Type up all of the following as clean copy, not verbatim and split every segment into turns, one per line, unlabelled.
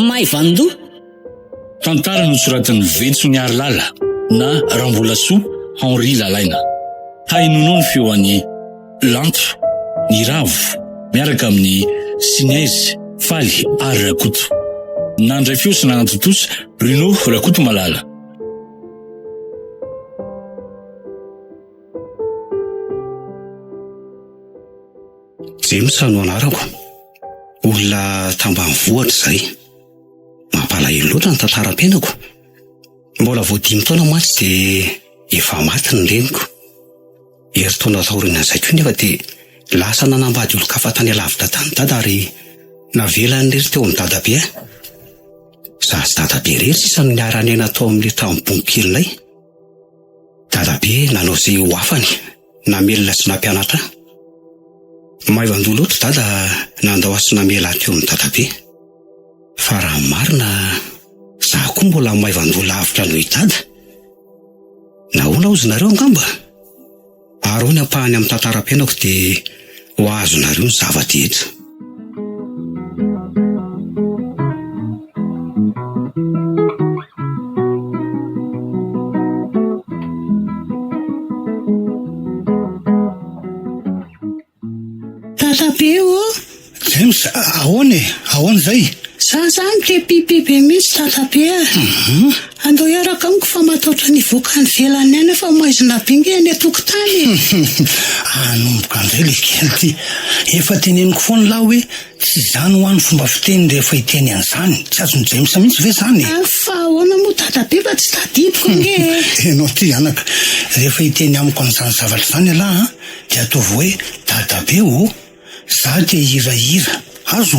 Maivandoha.
Tantara nosoratan'i Vetso Niarilala na Rambolasoa Henri Lalaina. Hainonao ny feo an'i Lanto, Niravo, miaraka amin'i Sinezy, Faly ary Rakoto. Nandray feo sy nanatontosa Bruno Rakotomalala.
James no anarako. Olona tambanivohitra izahay. Mampalahelo loatra ny tantaram-piainako. Mbola vao dimy taona mantsy dia efa maty ny reniko. Herintaona taorian'izay koa nefa dia lasa nanambady olon-kafa tany alavitra tany dada ary navelany irery teo amin'i dadabe aho. Izaho sy dadabe irery sisa no niara-niaina tao amin'ilay trano bongo kelinay. Dadabe nanao izay ho afany. Namelona sy nampianatra ahy. Maivan-doha loatra Dada nandao ahy sy namela ahy teo amin'i Dadabe. Fa raha ny marina, izaho koa mbola maivan-doha lavitra noho i Dada. Nahoana hozy nareo angamba? Araho ny ampahany amin'ny tantaram-piainako dia ho azonareo ny zava-dehetra.
Dadabe ô!
James, ahoana e? Ahoana izay?
Za zany te pipi be mihitsy dadabe a!
Mhm.
Andao hiaraka amiko fa matahotra ny hivoaka any ivelany any aho fa maizina be nge any an-tokotany e!
Hanomboka indray ilay kely ity. Efa teneniko foana lahy hoe tsy izany hoa ny fomba fiteny rehefa hiteny an'izany. Tsy azon'i James mihitsy ve izany e?
Fa ahoana moa dadabe fa tsy tadidiko ange e!
Ianao ity anaka, rehefa hiteny amiko an'izany zavatra izany ialahy an, dia ataovy hoe dadabe ô! Za te hihirahira. Azo?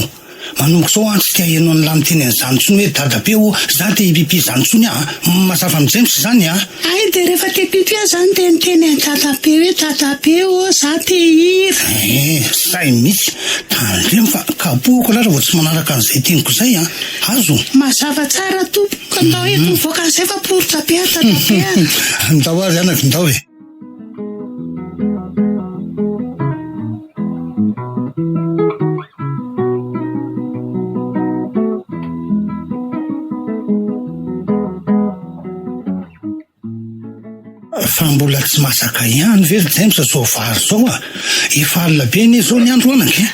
Manomboka izao an tsy te haheno an'lah miteny an'izany intsony hoe dadabe ô, za te hipipi izany intsony an! Mazava amin'i James izany an!
Hay dia rehefa te pipi aho izany dia niteny an'i dadabe hoe dadabe ô, za te hihira.
Eh, sahy mihitsy. Tandremo fa kapohako lah raha vao tsy manaraka an'izay teniko izay an! Azo?
Mazava tsara tompoko, andao eto mivoaka an'izay fa poritra be aho dadabe a!
Ndao ary anaka, ndao e! Fa mbola tsy masaka ihany ve ry James zao vary zao a? Efa alina be anie zao ny andro anaka e!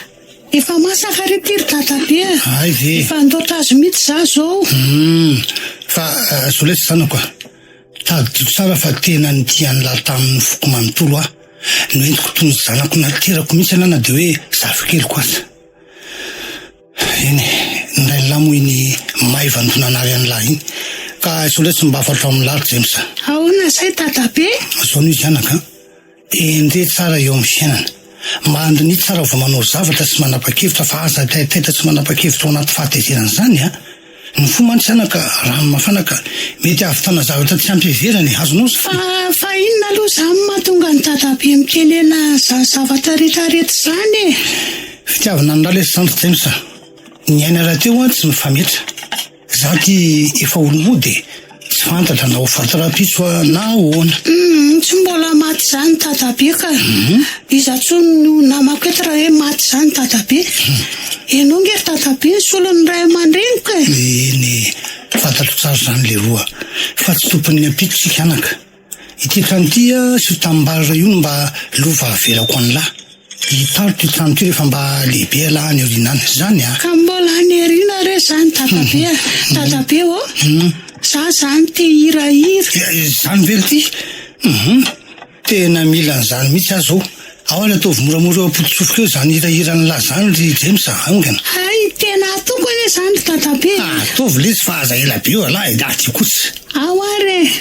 Efa masaka re ty ry dadabe a!
Hay ve?
Efa handoatra azy mihitsy za zao.
Hum, fa zao lesy zanako a! Tadidiko tsara fa tena nitia an'lah tamin'ny foko manontolo aho. Noentiko toy ny zanako naterako mihitsy ianah na dia hoe zafikeliko aza. Eny e, ny rain'lah moa iny maivan-doha nanary an'lah iny. Ka izao ilay tsy mba afatro amin'lah ry James a.
Ahoana izay dadabe?
Izao no izy anaka a. Endre tsara eo amin'ny fiainana. Mandiniha tsara vao manao zavatra sy manapa-kevitra fa aza taitaitra tsy manapa-kevitra ao anaty fahatezerana izany a! Ny fo mantsy anaka rano mafana ka mety hahavitana zavatra tsy ampy heverana e! Azonao
Fa fa inona aloha izany mahatonga an'i dadabe mitenena an'izany zavatra rehetrarehetra izany e?
Fitiavana ny rà lesy izany ry James a! Ny aina rahateo an tsy mifametra. Za ty efa olo-mody e! Tsy fantatra na ho faty rahampitso aho na ahoana.
Humm, tsy mbola maty izany dadabe ka. Iza tsony no namako eto raha hoe maty izany dadabe? Ianao nge ry dadabe ny solon'ny ray aman-dreniko e!
Eny e, fantatro tsara izany leroa, fa tsy tompon'ny ampitso isika anaka. Ity trano ity sy io tanimbary iray io no mba lova avelako an'lah. Hitaro ity trano ity rehefa mba lehibe ialahy any aoriana any. Zany a!
Ka mbola any aoriana re zany dadabe a! Dadabe ô! Za zany te hihirahira.
Zany ve lty? Hum! Tena mila an'izany mihitsy aho zao. Ao ary ataovy moramora eo am-potosofiko eo izany hirahiran'lah zany ry James a! Haingana.
Hay, tena ataoko anie zany ry dadabe a!
Ataovy lesy fa aza ela be eo ialahy e! Aty kosa.
Ao ary e!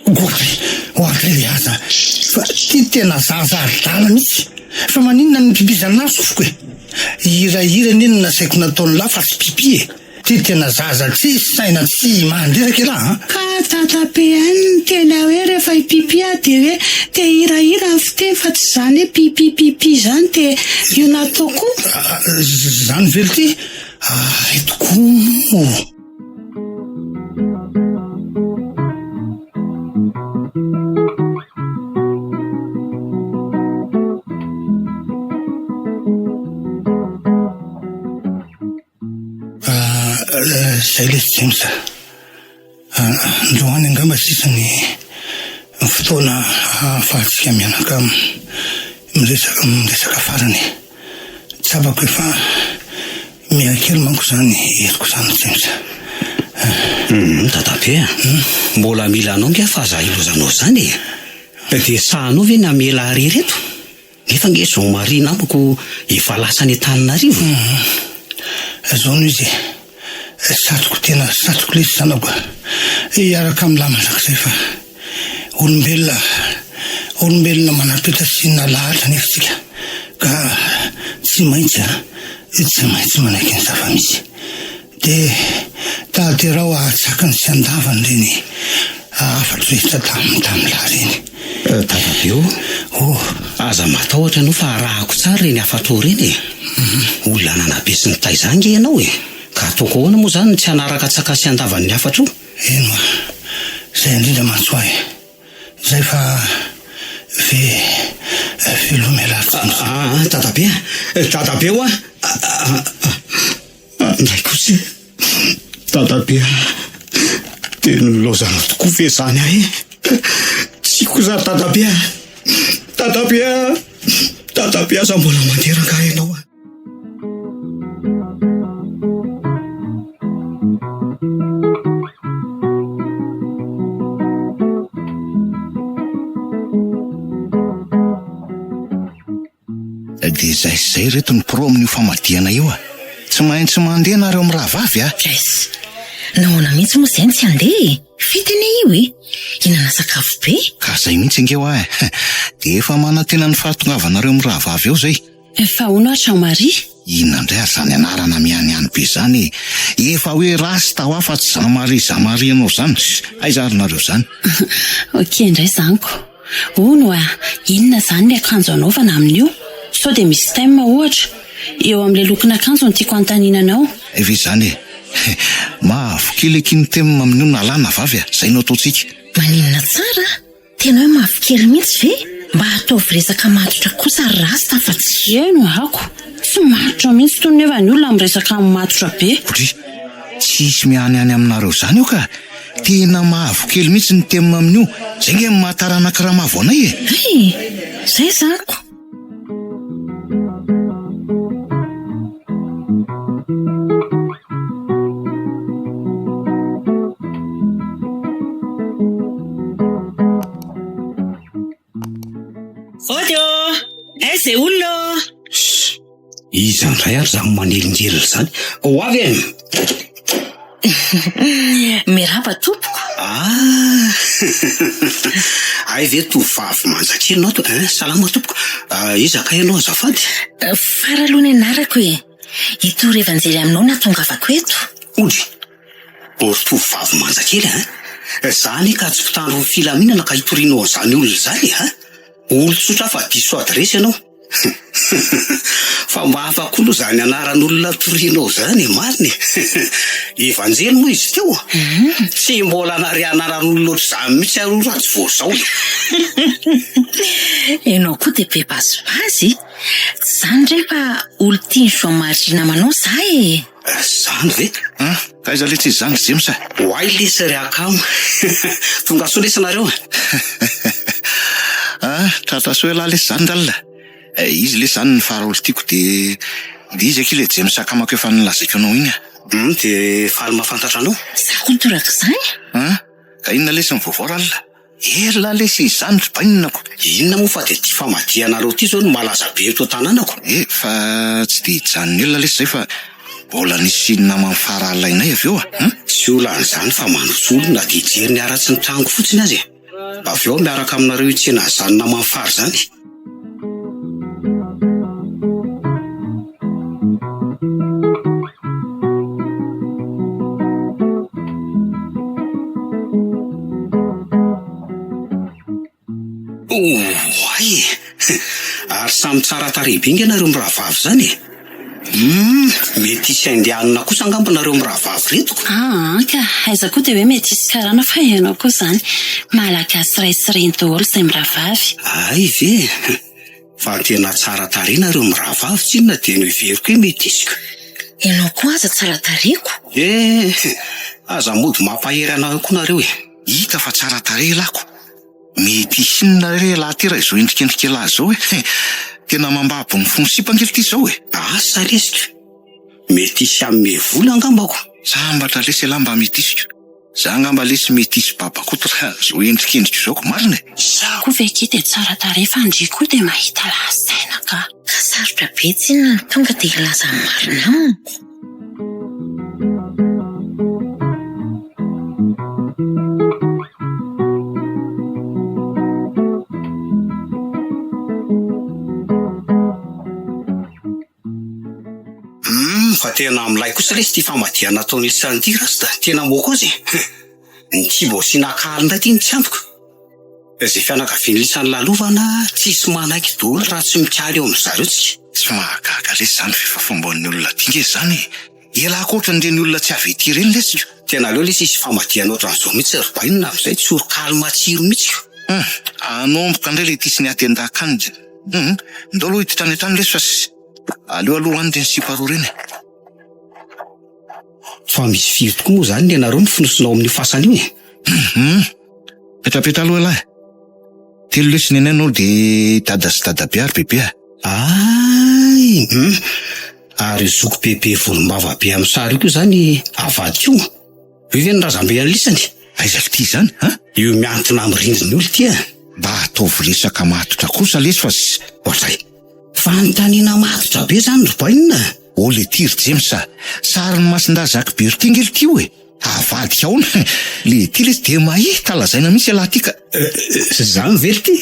Ohatry, ohatry le aza fa ty tena zaza adala mihitsy. Fa maninona no mipipizanà sofiko e? Hirahira anie no nasaiko nataon'lah fa tsy pipi e! Ty tena zaza tsisy saina tsy mandreraka elah an!
Ka dadabe ihany no tena hoe rehefa hipipi aho dia hoe te hirahira ny fiteny fa tsy izany hoe pipi pipi izany dia io nataoko.
Zany ve lty? Hay tokoa moa. Izay lesy James a. Androany angamba sisa ny fotoana ahafahantsika mianaka miresaka miresaka farany. Tsapako efa miha kely manko izany heriko izany James.
Hum, dadabe a! Mbola mila anao nge fa aza ilozanao izany e! Dia sahinao ve ny hamela ahy irery eto? Nefa nge Jean Marie namako efa lasa any Antananarivo e!
Hum, zao no izy e, satriko tena satriko lesy zanako a, hiaraka amin'lah mandrakizay fa olombelona, olombelona manam-petra sy nalahatra anefa isika ka tsy maintsy a, tsy maintsy manaiky ny zava-misy. Dia tanterao ahatsakany sy andavany ireny hafatro rehetra tamin'ny tamin'lah ireny.
Dadabe ô!
Oh!
Aza matahotra ianao fa arahako tsara ireny hafatrao ireny e! Olona nanabe sy nitaiza ahy ange ianao e! Ka ataoko ahoana moa izany no tsy hanaraka antsakany sy andavany ny hafatrao?
Eny oa! Izay indrindra mantsy hoa e! Izay fa ve veloma ialahy ry James.
Aa dadabe a! Dadabe oa! Ndray kosa e! Dadabe a! Dia nilaozanao tokoa ve izany ahy e? Tiako izany dadabe a! Dadabe a! Dadabe aza mbola mandeha rangahy ianao a!
Dia izay sy izay ireto ny pro amin'io famadihana io a! Tsy maintsy mandeha nareo mirahavavy a!
Treiss. Nahoana mihitsy moa izay no tsy handeha e? Fety anie io e! Hihinana sakafo be.
Ka izay mihitsy ange hoa e! Dia efa manantena ny fahatongavanareo mirahavavy eo izay.
Fa hono ary Jean Marie?
Inona indray ary izany anarana mihanihany be izany e! Efa hoe rasta hoa fa tsy Jean Marie Jean Marie anao izany! Aiza ary nareo izany?
Ok indray izany ko! Hono oa, inona izany ny akanjo anaovana amin'io? Sao dia misy thème ohatra? Eo amin'ilay lokon'akanjo no tiako hanontaniana anao.
Hay ve izany e! Mavokely akia ny thème amin'io na lahy na vavy a! Izay no ataontsika.
Maninona tsara a! Tena hoe mavokely mihitsy ve? Mba ataovy resaka matotra kosa ry rasta fa tsy. Eny ho'ako! Tsy matotra mihitsy itony nefa ny olona miresaka amin'ny matotra be.
Dry, tsisy mihanihany aminareo izany eo ka! Tena mavokely mihitsy ny thème amin'io, zay nge ny maha taranak'i Ramavo anay e!
Hay! Zay izany ko! Ody ô! Aiza e olona ô!
Shh! Iza indray ary izany manelingelina izany? Ho avy e!
Miraba tompoko.
Ah! Hay ve tovovavy manja kely ianao to eh? Salama tompoko. Ah, iza kay ianao azafady?
Fara aloha ny anarako e. Hitory evanjely aminao no nahatongavako eto.
Ondry! Ô ry tovovavy manja kely a! Za anie ka tsy mpitandro ny filaminana ka hitorianao an'izany olona izany e! Olon-tsotra fa diso adiresy ianao. Fa mba hafa koa aloha izany anaran'olona torianao izany e, marina e! Evanjely moa izy teo? Tsy mbola nahare anaran'olona ohatr'izany mihitsy aho aloha raha tsy vao izao.
Ianao koa dia be bazibazy e! Tsy izany re fa olon-tian'i Jean Marie namanao za e!
Zany ve?
An! Aiza letsy izy zany ry James a!
Oay lesy ry akama! Tonga soa lesy nareo a!
An! Tratra soa ialahy lesy zany ralina! Izy lesy zany ny fara olo tiako de de izy akia le James akamako efa nolazaiko anao iny a!
Hum de faly mahafantatra anao.
Za koa torak'izany.
An! Ka inona lesy ny vaovao ralina? Ela lesy izany ry bainina ko!
Inona moa fa dia ity famadihanareo ity izao no malaza be eto an-tanànako?
Eh, fa tsy dia hijanona ela lesy izay fa mbola nisy naman'i Fara alainay avy eo a! Hum?
Tsy olana izany fa mandroso olona dia hijery ny haratsy ny tranoko fotsiny aza e! Avy eo aho miaraka aminareo hitsena an'izany naman'i Fara izany. Oay e! Ary samy tsara tarehy be nge nareo mirahavavy zany e! Humm, metisy indianina kosa angamba nareo mirahavavy reto ko!
Aa ka, aiza koa dia hoe metisy karana fa ianao koa izany. Malagasy ray sy reny daholo izay mirahavavy.
Hay ve? Fa tena tsara tarehy nareo mirahavavy tsinona dia noheveriko hoe metisy ka!
Ianao koa aza tsara tarehy ko.
Eh! Aza mody mampahery anareo koa nareo e!
Hita fa tsara tarehy elah ko. Mety hisy inona re elah ty raha izao endrikendrika elah izao e! Tena mambabo ny fon'ny sipa ange lty izao e!
Asa lesy ko! Mety hisy hanome vola angamba ko!
Sambatra lesy elah mba metisy ko! Za angamba lesy metisy babakoto raha izao endrikendrika izao ko! Marina e!
Izaho koa ve akia dia tsara tarehy fa ndry koa dia mahita lahasaina ka! Ka sarotra be tsinona ny tonga dia hilaza ny marina amiko.
Humm fa tena milay kosa lesy ity famadihana ataon'i Lisany ity rasta, tena mokozy e! Ny kibo asiana kaly indray ity no tsy antoka. Izay fianakavian'i Lisany lalovana tsisy manaiky daholo raha tsy mikaly eo amin-dry zareo tsika.
Tsy mahagaga lesy izany f'efa fomban'ny olona aty nge izany e! Elah koa ohatran'ireny olona tsy avy ety ireny lesy ko!
Tena aleo lesy hisy famadihana ohatran'izao mihitsy ry bainina amin'izay tsy ho kaly matsiro mihitsy ko!
Hum! Hanomboka indray le ity sy ny aty an-dakanina. Hum! Ndao aloha hiditra any an-trano lesy fa aleo aloha any ireny sipa roa ireny e!
Fa misy firy tokoa moa izany ny anareo no fonosina ao amin'io fasana io e?
Hum! Petrapetra aloha elah e! Telo lesy ny anay anao dia dada sy dadabe ary bebe a!
Ay! Hum! Ary io zoky bebe volombava be amin'ny sary io koa izany avadika io? Io ve ny razambe an'lisany?
Aiza lty izany an?
Io mihantona amin'ny rindrina io lty a!
Mba ataovy resaka matotra kosa lesy fa s.
Ohatray. Fanontaniana matotra be izany ry bainina a!
Oh lety ry James a! Sarin'i Masindahy Jacques Berthier nge lty io e! Avadika ahoana? Lety lesy dia mahita lazaina mihitsy ialahy ty ka!
Zany ve lty?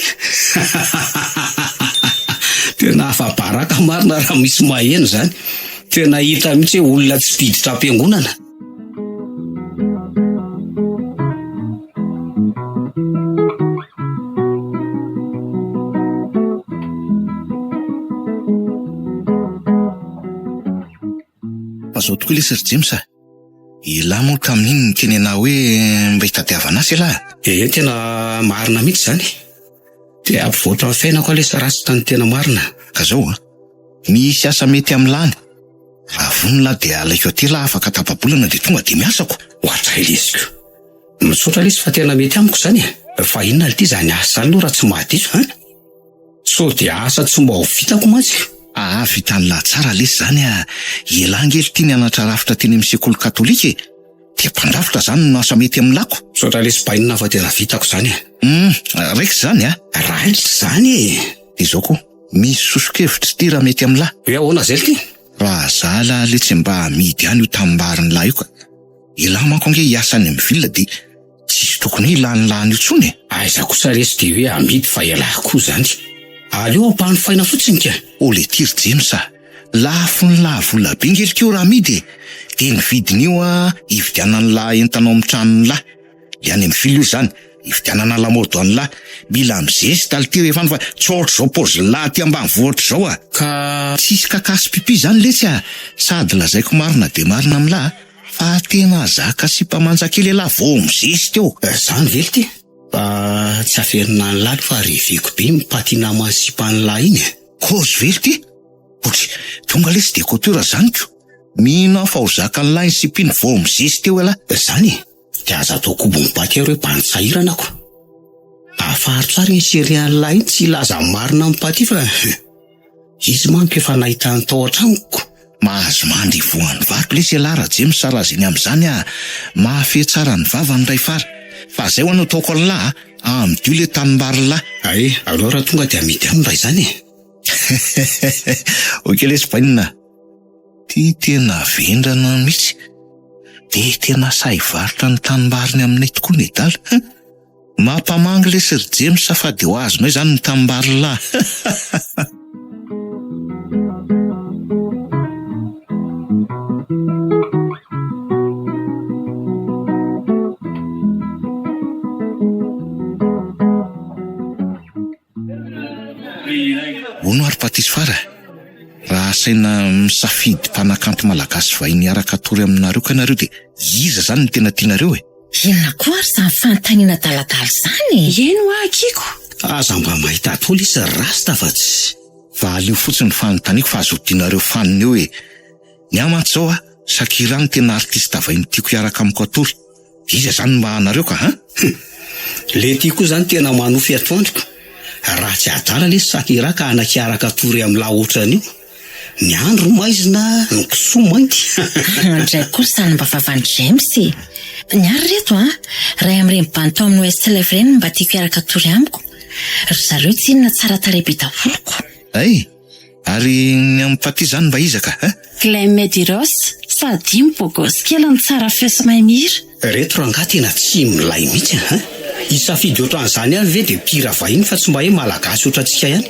Tena afa-baraka marina raha misy maheno izany. Tena hita mihitsy hoe olona tsy mpiditra am-piangonana.
Fa zao tokoa lesy ry James a! Elah moa tamin'iny niteny anah hoe mba hitadiavana asa elah.
Ee tena marina mihitsy izany. Te hampivoatra ny fiainako aho lesy rasta ny tena marina.
Ka zao an, misy asa mety amin'lah any. Raha vonona lah dia alaiko aty lah afaka tapa-bolana dia tonga dia miasa ko.
Ohatray lesy ko. Misaotra lesy fa tena mety amiko izany e. Fa inona lty izany asa izany aloha raha tsy mahadiso an? Sao dia asa tsy mba ho vitako mantsy.
Aa vitan'lah tsara lesy zany a! Elah nge lty nianatra rafitra teny amin'ny sekoly katolika e! Dia mpandrafitra zany no asa mety amin'lako.
Misaotra lesy bainina fa tena vitako zany e!
Hum, raikitra zany a!
Raikitra zany e!
Dia zao koa, misy soso-kevitra ity raha mety amin'lah.
Hoe ahoana zay lty?
Raha za lah letsy mba amidy any io tanimbarin'lah io ka! Elah manko ange hiasa any amin'ny ville dia Tsisy tokony hoe hilanilany io tsony e!
Aiza kosa resy dia hoe amidy fa ialahy koa zany. Aleo ampanofaina fotsiny ka!
Oh letia ry James a! Lafo ny lahy vola be nge lky io raha amidy e! Dia ny vidin'io a hividianan'ny lahy entana ao amin'ny tranon'ny lahy. Le any amin'ny ville io zany, hividianana lamaody ho an'ny lahy. Mila mizesta lty rehefa any fa tsy ohatr'izao paozin'ny lahy aty ambanivohitra izao a!
Ka.
Tsisy kaka sy pipi zany letsy a! Sady lazaiko marina dia marina amin'lah a! Fa tena zaka sipa manja kely elah vao mizesta eo.
Zany ve lty? Fa tsy averina any lahy fa reveko be ny paty naman'ny sipan'ny lahy iny e.
Kozy ve lty? Ok, tonga lesy de couture zany ko. Mino aho fa ho zakan'ny lahy ny sipiny vao mizesta eo elah.
Zany e, de aza atao kobon'ny paty ary hoe bandy sahirana ko. Afaharo tsara iny série an'ny lahy iny tsy hilaza ny marina amin'ny paty fa Izy manko efa nahita ny tao an-tranoko.
Mahazo mandry ivohon'ny vato lesy ialahy Rajems sa raha zeny amin'izany ah! Mahafehy tsara ny vavany Raifara. Fa zay ho'a no ataoko an'lah a! Amidio le tanimbarin'lah.
Hay, aleo raha tonga dia amidy aminy raha izany e!
Ok lesy bainina a! Ty tena vendrana mihitsy. Dia tena sahy hivarotra ny tanimbariny aminay tokoa nedala. Hein! Mampamangy lesy ry James fa dia ho azonay izany ny tanimbary lahy. Hono ary Patisfara, raha asaina misafidy mpanakanto malagasy vahiny hiaraka hatory aminareo kay nareo dia iza izany no tena tianareo e?
Inona koa ary izany fanontaniana adaladala izany e? Eny hoa akiko.
Aza mba mahita atoa lesy ry rasta fa tsy.
Valio fotsiny ny fanontaniako fa aza odianareo fanina eo e! Ny ahy mantsy zao a, Shakira no tena artiste vahiny tiako hiaraka amiko hatory. Iza zany mba anareo ka an?
Hum. Le ty koa zany tena manofy atoandro ko. Raha tsy adala lesy Shakira ka anakiaraka hatory am lahy otran'io. Ny andro maizina, ny kisoa mainty.
Ndray kosa izany mba vavan'i James e! Ny ahy ry reto an, ray amin'ireny bandy tao amin'ny Westlife ireny no mba tiako hiaraka hatory amiko. Ry zareo tsinona tsara tarehy be daholo ko.
Hay! Ary ny amin'i Paty izany mba iza ka? Hein?
Glenn Medeiros, sady io beau gosse kely no tsara feo sy mahay mihira.
Reto rangahy tena tsy milay mihitsy an! Hisafidy ohatran'izany ihany ve dia mpihira vahiny fa tsy mba hoe malagasy ohatrantsika ihany?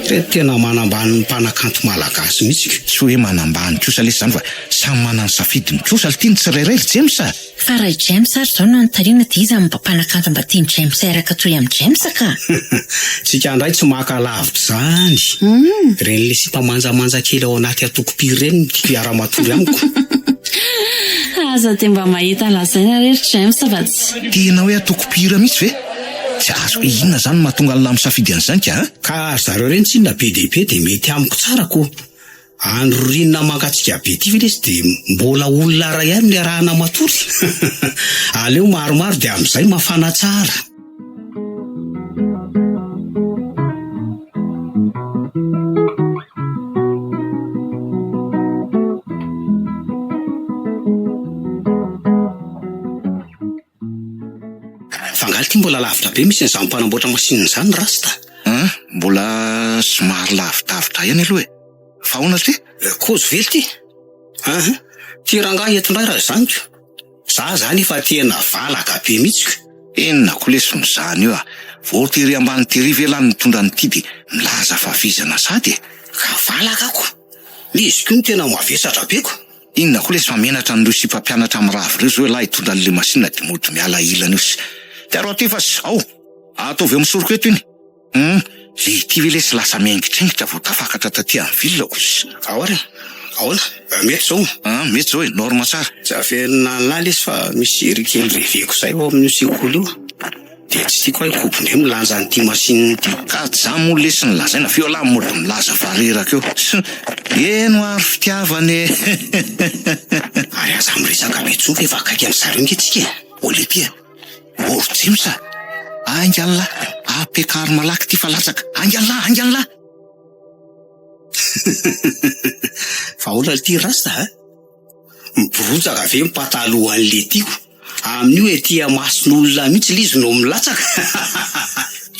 Reto tena manambany ny mpanakanto malagasy mihitsy ko.
Tsy hoe manambany kosa lesy zany fa samy manana ny safidiny kosa lty ny tsirairay ry James a!
Fa raha i James ary izao no anontaniana dia iza no mba mpanakanto mba tian'i James hiaraka toy amin'i James ka?
Tsika ndray tsy maka lavitra izany. Ireny le sipa manjamanja kely ao anaty antoko-mpihira ireny no tiako hiara-matory amiko.
Aza dia mba mahita lazaina re ry James fa tsy.
Tena hoe antoko-mpihira mihitsy ve? Tsy azoko hoe inona izany no mahatonga an'lah misafidy an'izany ka a!
Ka ry zareo ireny tsinona be dia be dia mety amiko tsara ko. Andro ririnina mangatsiaka be ity ve lesy dia mbola olona iray ihany no iarahana matory? Aleo maromaro dia amin'izay mafana tsara. Fa angaha ity mbola lavitra be misy an'izany mpanamboatra machine izany rasta?
An, mbola somary lavidavitra ihany aloha e. Fa ahoana ry ty?
Kozy ve ity? An, ty rangahy eto indray raha izany ko. Za zany efa tena valaka be mihitsy ko.
Inona koa lesy mizana io a! Vao tery ambany tery ve lah nitondra an'ity dia milaza fa vizana sady e!
Ka valaka ko! Izy koa no tena mavesatra be ko!
Inona koa lesy fa menatra an'ireo sipa mpianatra mirava ireo zao ialahy hitondra an'le machine dia mody miala ilany eo sy. Tiaro aty fa zao! Ataovy eo amin'ny soroko eto iny! Hum, le ity ve lesy lasa miaingitraingitra vao tafakatra taty amin'ny ville ko.
Ao ary e! Ahoana? Mety izao?
An, mety izao e, norme tsara.
Tsy averina an'lah lesy fa misy hery kely reveko izay ao amin'io sekoly io. Dia tsy tiako hoe kobo indray milanja an'ity machine ity.
Ka tsy zany moa lesy no lazaina fa eo lah mody milaza fa reraka eo. Eny hoa ry fitiavana e!
Ary aza miresaka be intsony fa efa akaiky an-dry zareo nge tsika e!
Olivia. Ô ry James a! Haingana lah! Ampiakaro malaky ity fa latsaka! Haingana lah! Haingana lah!
Fa ahoana ity rasta a? Miborotsaka ve ny pataloha an'le tiako? Amin'io ety amason'olona mihitsy le izy no milatsaka.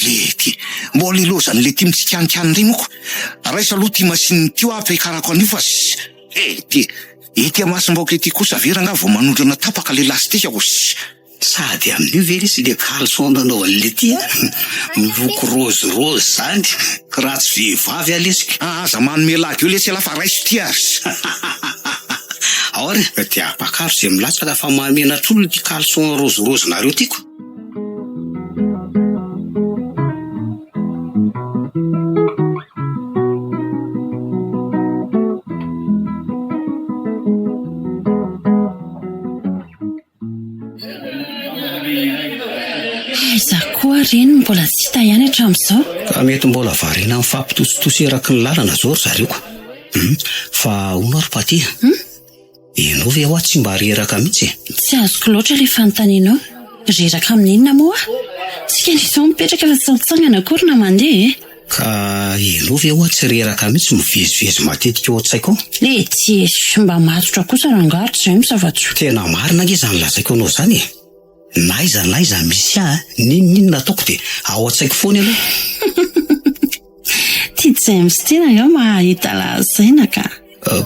Lety! Mbola ilaozan'le ty mitsikanikany indray moko. Raiso aloha ity machine ity hoa ampiakarako an'io fa Ety! Ety amasom-bahoaka ety kosa ve rangaha vao manondrana tapaka le lastika ô!
Sady amin'io ve lesy le caleçon nanaovan'i Letty a? Miloko rose rose zany, raha tsy vehivavy aho lesy ka.
Aza manome lagy eo lesy ialahy fa raiso ity ary.
Ao ary, dia ampakaro izay milatsaka fa mahamenatr'olona ity caleçon rose rose nareo ity ko.
Aiza koa re no mbola tsy hita ihany hatramin'izao?
Ka mety mbola variana mifampitositosy eraky ny lalana izao ry zareo ka. Hum, fa hono ary Paty a?
Hum?
Ianao ve hoa tsy mba reraka mihitsy e?
Tsy azoko loatra ilay fanontanianao. Reraka amin'ny inona moa aho? Tsika anie izao mipetraka fa tsy mitsangana akory na mandeha e!
Ka ianao ve hoa tsy reraka mihitsy mivezivezy matetika ao an-tsaiko ao?
Etsy e! Mba matotra kosa rangahy ry James fa tsy.
Tena marina ange izany lazaiko anao izany e! N'aiza n'aiza misy ahy, n'inon'inona ataoko dia ao an-tsaiko foana ianao.
Ty James ty angaha mahita lazaina ka.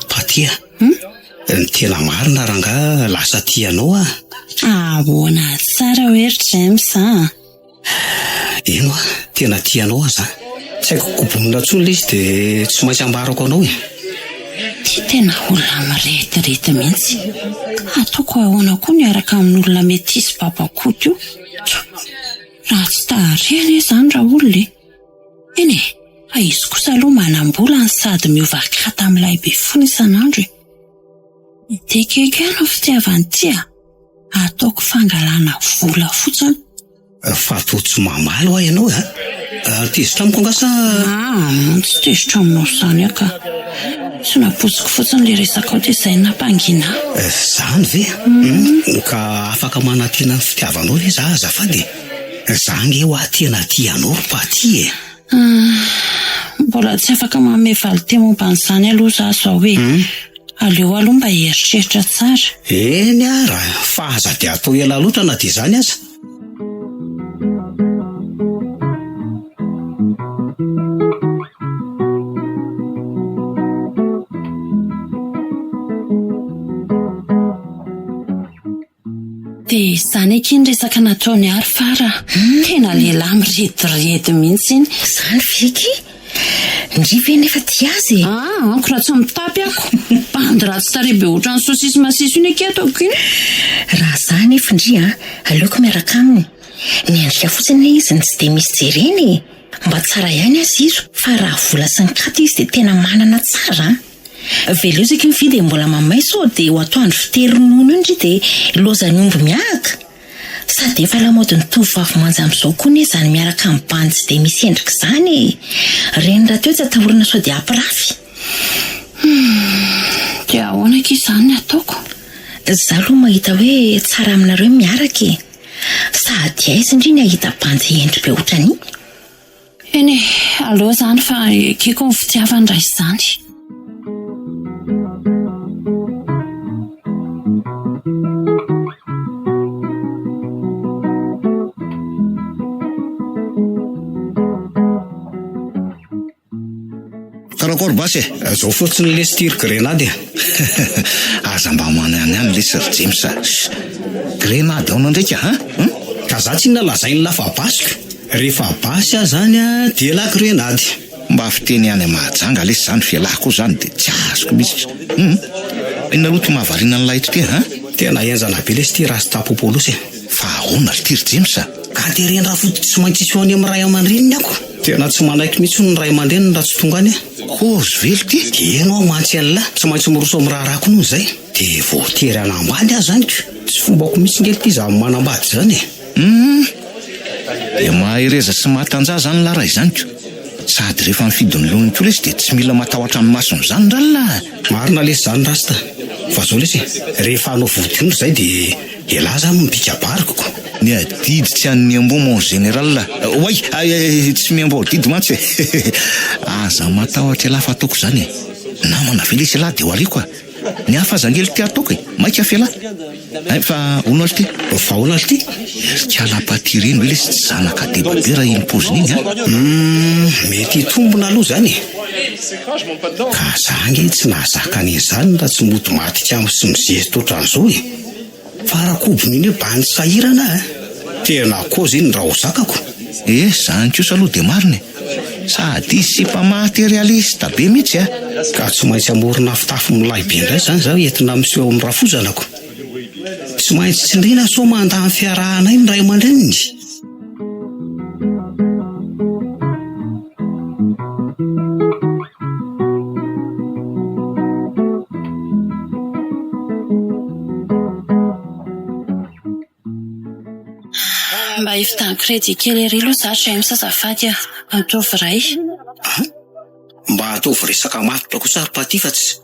Paty a! Ny tena marina rangaha lasa tia anao aho.
Ahoana tsara hoe ry James a!
Eny hoa, tena tia anao aho za. Tsy haiko kobonina intsony ilay izy dia tsy maintsy ambarako anao e.
Ty tena olona miretirety mihitsy. Ataoko ahoana koa ny hiaraka amin'olona metisy babakoto io? Tjo! Ratsy tarehy anie izany raolona e! Eny e, fa izy kosa aloha manam-bola no sady miova kata amin'ilay be fony isan'andro e. Ity akaiky ahy no fitiavany ity a! Ataoko fangalana vola fotsiny.
Fa toa tsy mamaly hoa ianao e! Tezitra amiko angaha sa?
Aa, tsy tezitra aminao izany aho ka. Tsy nampoiziko fotsiny ilay resakao dia izay no nampangina ahy.
Izany ve? Hum, ka afaka manantena ny fitiavanao ve za azafady e? Za ange hoa tena tia anao ry Paty e!
Hum, mbola tsy afaka manome valin-teny momba an'izany aloha za izao e. Aleo aloha mba hieritreritra tsara.
Eny ara, fa aza dia atao ela loatra na dia izany aza.
Dia izany akia ny resaka nataon'i Ary Fara. Tena lehilahy mirediredy mihitsy iny.
Izany ve akia? Ndry ve nefa tia azy e?
Ah, amiko raha tsy mitapy ako. Bandy ratsy tarehy be ohatran'ny sosisy masiso iny akia ataoko iny.
Raha za anefa ndry an, aleoko miaraka aminy. Ny endrika fotsiny anie izy no tsy dia misy jerena e. Mba tsara ihany aza izy fa raha vola sy ny katy izy dia tena manana tsara an. Velezo akia ny vy dia mbola mamay sao dia ho atoandro fitery ronono io ndry dia lozan'ny omby miahaka. Sady efa lamaodin'ny tovovavy manja amin'izao koa anie izany miaraka amin'ny bandy tsy dia misy endrika izany e! Ireny rahateo tsy atahorana sao dia hampirafy.
Humm, dia ahoana akia izany ny ataoko?
Izaho aloha mahita hoe tsara aminareo ny miaraka e! Sady aiza ndry ny hahita bandy hendry be ohatran'iny?
Eny e, aleo izany fa ekeko ny fitiavany raha izany.
Karakôry basy e!
Zao fotsiny lesy ity ry grenady e!
Aza mba manany any lesy ry James a! Grenady aona ndraika an?
Ka za tsinona lazain'lah fa basiko, rehefa basy aho zany a dia la grenady.
Mba fiteny any Mahajanga lesy zany f'ialahy koa zany dia tsy azoko mihitsy. Hum! Inona aloha ty mahavariana an'lah eto ty an?
Tena henjana be lesy ity rasta popolos e!
Fa ahoana ry ty ry James a?
Ka tereny Rafotsy tsy maintsy hiseho any amin'ny ray aman-dreniny ako. Tena tsy manaiky mihitsy hono ny ray aman-dreniny raha tsy tonga any aho.
Kôzy ve ry ty?
Eny ho'a mantsy an'lah, tsy maintsy miroso amin'ny raharaha koa noho izay. Dia voatery hanambady aho izany ko. Tsy fombako mihitsy nge ity izaho manambady izany e.
Hum! Dia mahereza sy mahatanjaha izany lah raha izany ko. Sady rehefa mifidy ny lohany koa lesy dia tsy mila matahotra ny masony izany rallah.
Marina lesy izany rasta. Fa zao lesy e, rehefa hanao vodiondry izay dia Elah zany mipika-bariko ko.
Ny adidy tsy an'ny miamboho mon général. Oay! Ay tsy miamboho adidy mantsy e! Aza matahotra elah fa ataoko izany e! Namana ve lesy elah dia ho ariako a! Ny hafa aza ange lty ataoko e! Maika f'elah! Hay fa hono lty?
Fa ahoana lty?
Ry kala paty ireny ve lesy tsy zanaka deba be raha iny paoziny iny a!
Humm mety hitombina aloha izany e! Ka za ange tsy nahazaka an'izany raha tsy mody maty kamo sy mizesta ohatran'izao e! Fa rakobona iny hoe bandy sahirana a! Tena kôzy iny raha ho zakako.
Eh, zany kosa aloha dia marina e! Sady izy sipa materialiste be mihitsy a!
Ka tsy maintsy hamorona fitafy milay be indray zany zaho entina miseho amin'ny rafozanako. Tsy maintsy tsindriana sao mandà ny fiarahanay ny ray aman-dreniny.
Mba hividiano crédit kely ery aloha za James azafady a! Ataovy iray.
An? Mba ataovy resaka matotra kosa ry Paty fa tsy.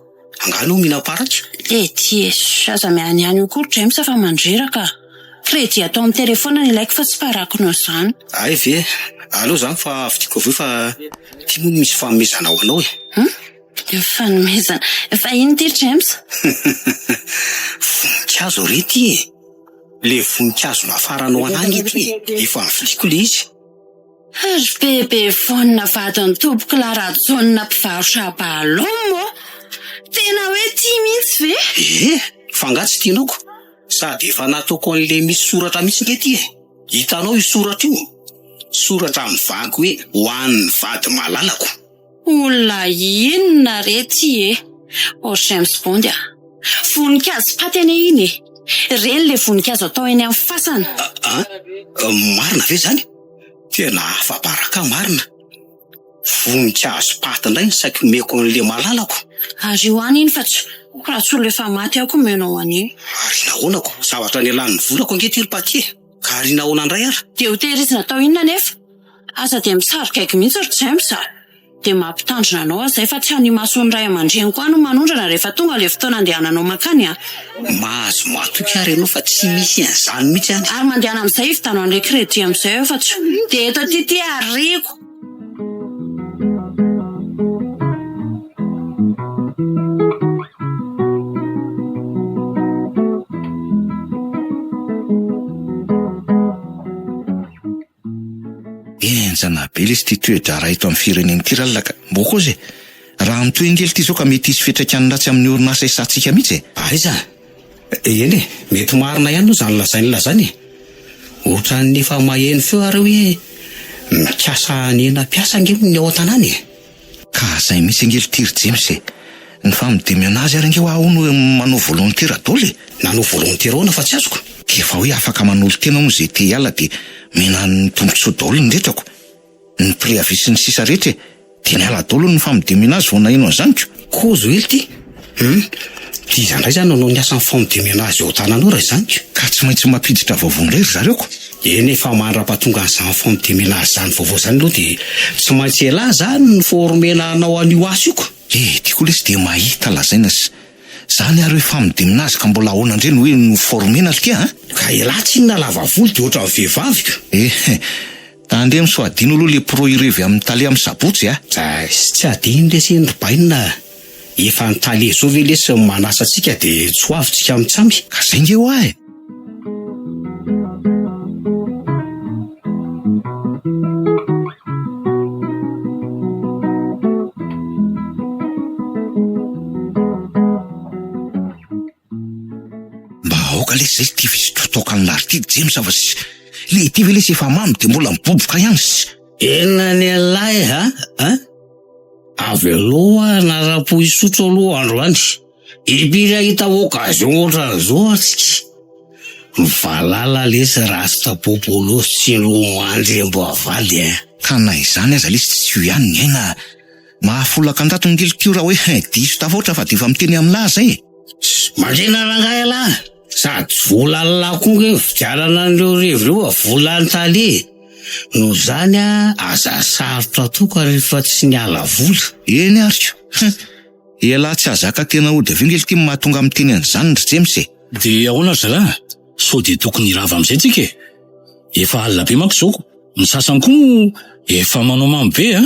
Angaha anao mihinam-paraky?
Ety e! Aza mihanihany eo koa ry James fa mandreraka a! Crédit atao amin'ny téléphone no ilaiko fa tsy paraky noho izany.
Hay ve? Aleo izany fa vidiako avy eo fa ity moa misy fanomezana ho anao e!
Hum? Fanomezana? Fa inona ity ry James?
Voninkazo re ity e! Ilay voninkazo nafaranao an'ahy ange ity e! Efa novidiako ilay izy.
Ry bebe vonona vadin'i tompokolahy Rajaona mpivarotra balom ô! Tena hoe tia mihitsy ve?
Ee, fa angaha tsy tianao ko? Sady efa nataoko an'ilay misy soratra mihitsy nge ity e! Hitanao io soratra io? Soratra mivaky hoe ho an'ny vady malalako.
Olona inona re ty e! Oh James Bond a! Voninkazo paty anie iny e! Ireny ilay voninkazo atao eny amin'ny fasana.
An? Marina ve izany? Tena afa-baraka marina. Voninkazo paty indray ny saiky omeko an'ilay malalako.
Ary io any iny fa tsy raha tsy olona efa maty aho ko omenao an'iny.
Ary nahoana ko? Zavatra nialan'ny volako ange ity ry Paty e! Ka ary nahoana indray ary?
Dia ho tehirizina atao inona anefa? Aza dia misary gaigy mihitsy ry James a! Dia mampitandrina anao aho izay fa tsy any imason'ny ray aman-dreniko any no manondrana rehefa tonga ilay fotoana andehananao mankany a!
Mahazo matoky ary ianao fa tsy misy an'izany mihitsy any.
Ary mandehana amin'izay hividianao an'ilay crédit amin'izay aho fa tsy dia eto aty ity ariako.
Henjana be lesy ity toe-draharaha eto amin'ny firenena ity ralina ka. Mbô kosa e! Raha mitohy ange ity izao ka mety hisy fiantraikany ratsy amin'ny orinasa isantsika mihitsy e!
Aiza? Eny e, mety marina ihany aloha izany lazain'lah izany e! Ohatran'ny efa maheno feo ary hoe mikasa hanena mpiasa ange ny ao an-tanàna e!
Ka zay mihitsy ange ry James e! Ny femme de menage ary ange hoa hono manao volontaire daholo e!
Nanao volontaire ahoana fa tsy azoko?
Dia efa hoe afaka manolo-tena hono izay te hiala dia mena ny tombotsoa daholo ny rehetra ko! Ny préavis sy ny sisa rehetra e! Dia niala daholo ny femme de menage vao naheno an'izany ko!
Kozy hoe ity? Hum! Dia iza indray izany nanao ny asan'ny femme de menage eo an-tanana eo raha izany ko?
Ka tsy maintsy mampiditra vaovao indray ry zareo ko!
Eny e, fa mandra-pahatonga an'izany femme de menage izany vaovao izany aloha dia tsy maintsy elah izany no former-na hanao an'io asa io ko!
Eh, ty koa lesy dia mahita lazaina sy zany ary hoe femme de menage ka mbola ahoana indray no hoe no former-na ry ty a!
Ka elah tsinona lava volo dia ohatran'ny vehivavy ko!
Eh, tandremo sao adino aloha le pro hirevy amin'ny tale amin'ny sabotsy a!
Tsays, tsy adino lesy iny ry bainina a! Efa ny tale zao ve lesy no manasa antsika dia tsy ho avy tsika mitsamy?
Ka zay nge hoa e! Mba aoka lesy zay ity fisotrotoaka an'i Lary ity James fa sy le ity ve lesy efa mamo dia mbola miboboka ihany sy.
Enina ny an'lahy a a! Avelao aho hanara-po hisotro aloha androany. Impiry hahita occasion ohatran'izao atsika? Mivalala lesy rasta popolo sy tsindrimandry ambavady a!
Ka na izany aza lesy tsy io ihany ny aina a! Mahafolaka an-dato ny lelok'io raha hoe diso tafahoatra fa dia efa miteny amin'lah zay e!
Mandrena rangahy ialahy! Sady tsy volan'lah koa nge vidianana an'ireo revy ireo fa volan'ny tale e! Noho izany aza sarotra toka rehefa tsy niala vola.
Eny ary ko! Hum! Ialahy tsy hahazaka tena hody avy eo nge lty no mahatonga miteny an'izany ry James e!
Dia ahoana ry zalahy? Sao dia tokony hirava amin'izay tsika e? Efa alina be manko izao ko! Ny sasany koa moa efa manao mamo be a!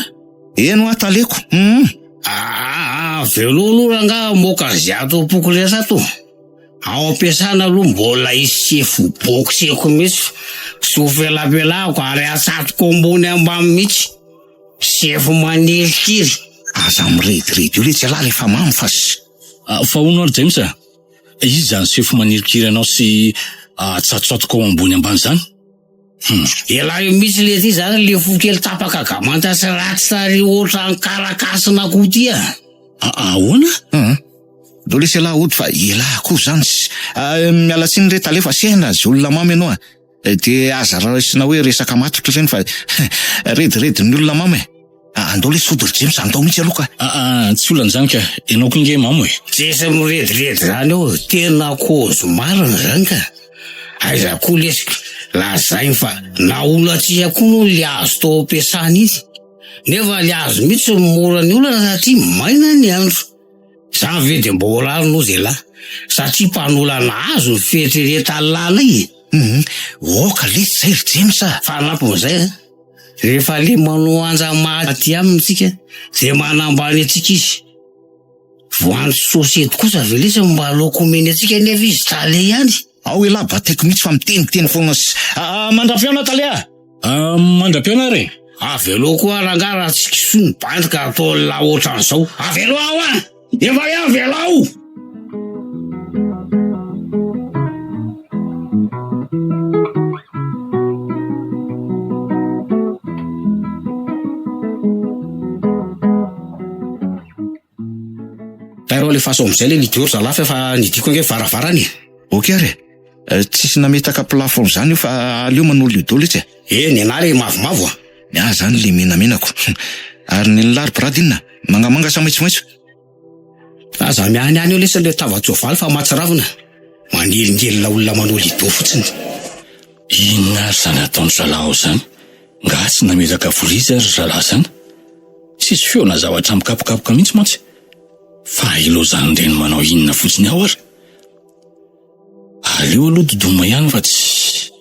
Eny hoa taleko! Hum!
Aa! Veloo aloha rangaha hamoaka an'izay ato am-poko rehetra ato. Ao am-piasana aloha mbola hisy sefo boxeko mihitsy fa tsy ho felapelahako ary hatsatoko ambony ambany mihitsy. Sefo manirikiry.
Aza mirediredy eo letsy ialahy rehefa mamo fa s.
Fa hono ary James a! Iza izany sefo manirikiry anao sy atsatotsatoka ao ambony ambany izany? Hum.
Ialahy io mihitsy lety izany le fo kely tapaka gamanta sy ratsy tarehy ohatran'ny karakasin'akoho ty a!
Ahoana?
Hum. Ndao lesy ialahy hody fa ialahy koa izany s. Miala tsiny re tale fa sehina azy olona mamo ianao a! Dia aza raisina hoe resaka matotra ireny fa rediredin'ny olona mamo e! Andao lesy hody ry James, andao mihitsy aloha ka!
Aa, tsy olana izany ka! Ianao koa nge mamo e!
Tsisy mirediredy izany eo, tena kôzy marina izany ka! Aiza koa lesy ka! Lazainy fa naolantsika koa moa le hazo tao am-piasana iny, nefa le hazo mihitsy no mora ny olana satria maina ny andro. Zany ve de mba ho rariny ozy elah? Satria mpanolana azy no fieritreretan'lah e!
Hum, oka lesy zay ry James a!
Fanampin'izay an, rehefa le manao anja maty aminy tsika de manambany antsika izy. Voan'ny sosiety kosa ve lesy no mba aleoko omeny antsika nefa izy tale ihany?
Ao elah bataiko mihitsy fa miteniteny foana sy. Ah, mandra-pihaona tale a!
Ah, mandra-pihaona ary e!
Avelao koa rangahy raha tsy kisoa ny bandy ka ataon'lah ohatran'izao. Avelao aho an! Efa hoe avelao! Tairo alefaso amin'izay le lido ry zalahy fa efa nidiko ange varavarana e!
Ok ary e! Tsisy nametaka plafond zany io fa aleo manao lido letsy e.
Eh nenah le mavomavo a!
Ny ahy zany le menamenako. Ary ny an'i ry brady inona? Mangamanga sa maitsomaitso?
Aza mianiany eo lesy le tavan-tsoavaly fa mahatsiravina. Manelingelina olona manao lido fotsiny.
Inona ary zany ataon-dry zalahy ao zany? Nga tsy nametaka vola izy ary ry zalahy zany? Tsisy feo na zavatra mikapokapoka mihitsy mantsy. Fa ilaozan'ireny manao inona fotsiny ao ary. Aleo aloha dodoma ihany fa tsy.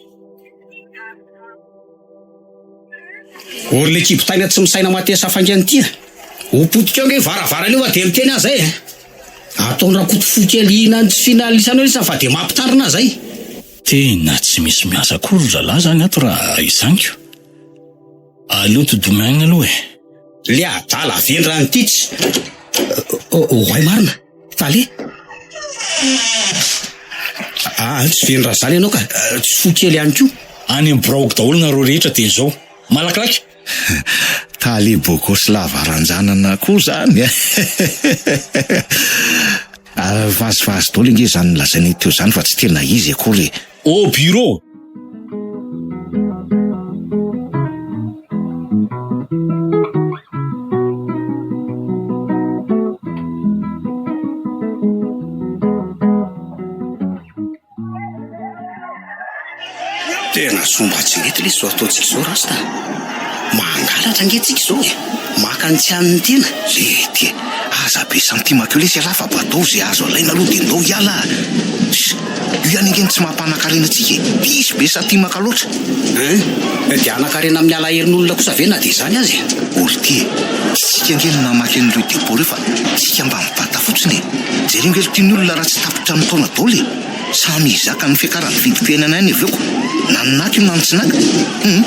Or le kibotaina tsy misaina matesa faingana ity a! Ho potika eo nge varavarana io fa de miteny aho zay e! Ataon'i Rakoto fo kely hihinan'ny tsy fihinan'lisany eo lisany fa de mampitarina aho zay!
Tena tsy misy miasa akory ry zalahy zany ato raha izany ko! Aleo todomina aloha e!
Le adala vendrana ity tsy. Oay marina! Tale! Ah, tsy vendrana zany ianao ka, tsy fo kely ihany koa.
Any amin'ny biraoko daholo nareo rehetra dia izao. Malakilaky!
Tale bogosy lava ranjanana koa zany a! Vazivazy daholo ange izany nolazainay teo izany fa tsy tena izy akory e!
Au bureau!
Tena somba tsy mety lesy zao ataontsika izao rasta a! Mangalatra ange tsika izao e! Maka ny tsy an'ny tena.
Lety e! Aza be santimaka eo lesy ialahy fa badao ze azo alaina aloha de ndao hiala a! Ss! Io ihany ange no tsy maha-mpanakarena antsika e! Diso be santimaka loatra!
Hein! Dia hanakarena amin'ny alahelon'olona kosa ve na dia izany aza e?
Olty e! Tsy tsika ange no namaky an'ireo depot ireo fa tsika mba mibata fotsiny e! Jereo ange ry tian'ny olona raha tsy tapitra ny taona daholo e! Samy hizaka ny fiakaran'ny vidim-piainana ihany avy eo ko! Na ny naka io na ny tsy naka! Hum!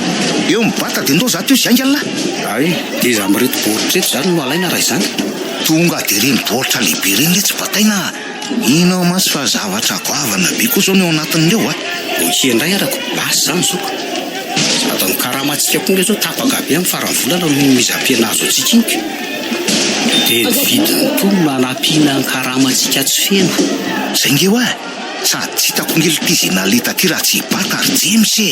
Eo mibata dia ndao za teo sy haingana lah!
Hay! Dia iza amin'ireto baoritra ireto izany no alaina raha izany?
Tonga dia ireny baoritra lehibe ireny letsy bataina a! Mino aho mantsy fa zavatra goavana be koa izao ny ao anatin'ireo a!
Ok indray arako, lasa izany zoko. Sady ny karamantsika koa nge zao tapaka be amin'ny faran'ny volana noho ny mise à pied nahazo antsika iny ka. Dia ny vidin'ny tony no hanampiana ny karamantsika tsy feno.
Zay nge hoa! Sady tsy hitako nge lty ze naleha taty raha tsy i Bata ry James e!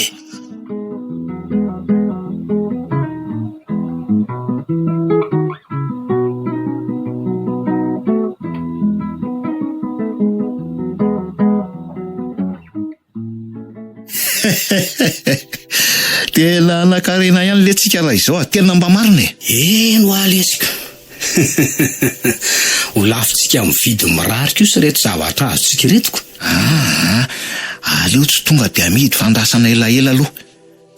Tena anakarena ihany le tsika raha izao a, tena mba marina e.
Eny hoa lesy ka. Ho lafontsika amin'ny vidiny mirary kosa ireto zavatra azontsika ireto ko.
Aa, aleo tsy tonga dia amidy fa andrasana elaela aloha.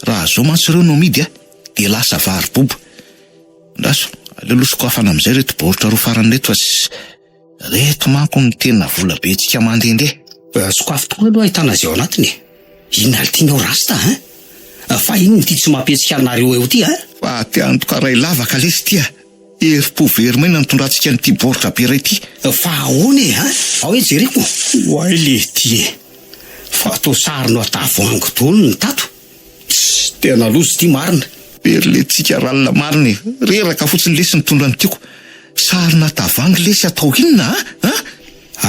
Raha zao mantsy ireo no amidy a, dia lasa vary boba. Andraso, aleo aloha sokafana amin'izay ireto baoritra roa farany ireto fa tsy. Reto manko no tena vola be tsika mandehandeha.
Sokafy tokoa aloha ahitana izay ao anatiny e. Inona ary ity ny ao rasta a? Fa inona ity tsy mampihetsika anareo eo ity a?
Fa te antoka ray lavaka lesy ity a! Herim-po very maina nitondrantsika an'ity baoritra be iray ity.
Fa ahoana e a? Ao hoe jereko. Oay leity e! Fa toa sarona tavoahangy daholo ny tato. Tssy, tena loza ity marina.
Very letsika ralina marina e! Reraka fotsiny lesy nitondra ny tiako. Sarona tavoahangy lesy atao inona a? A?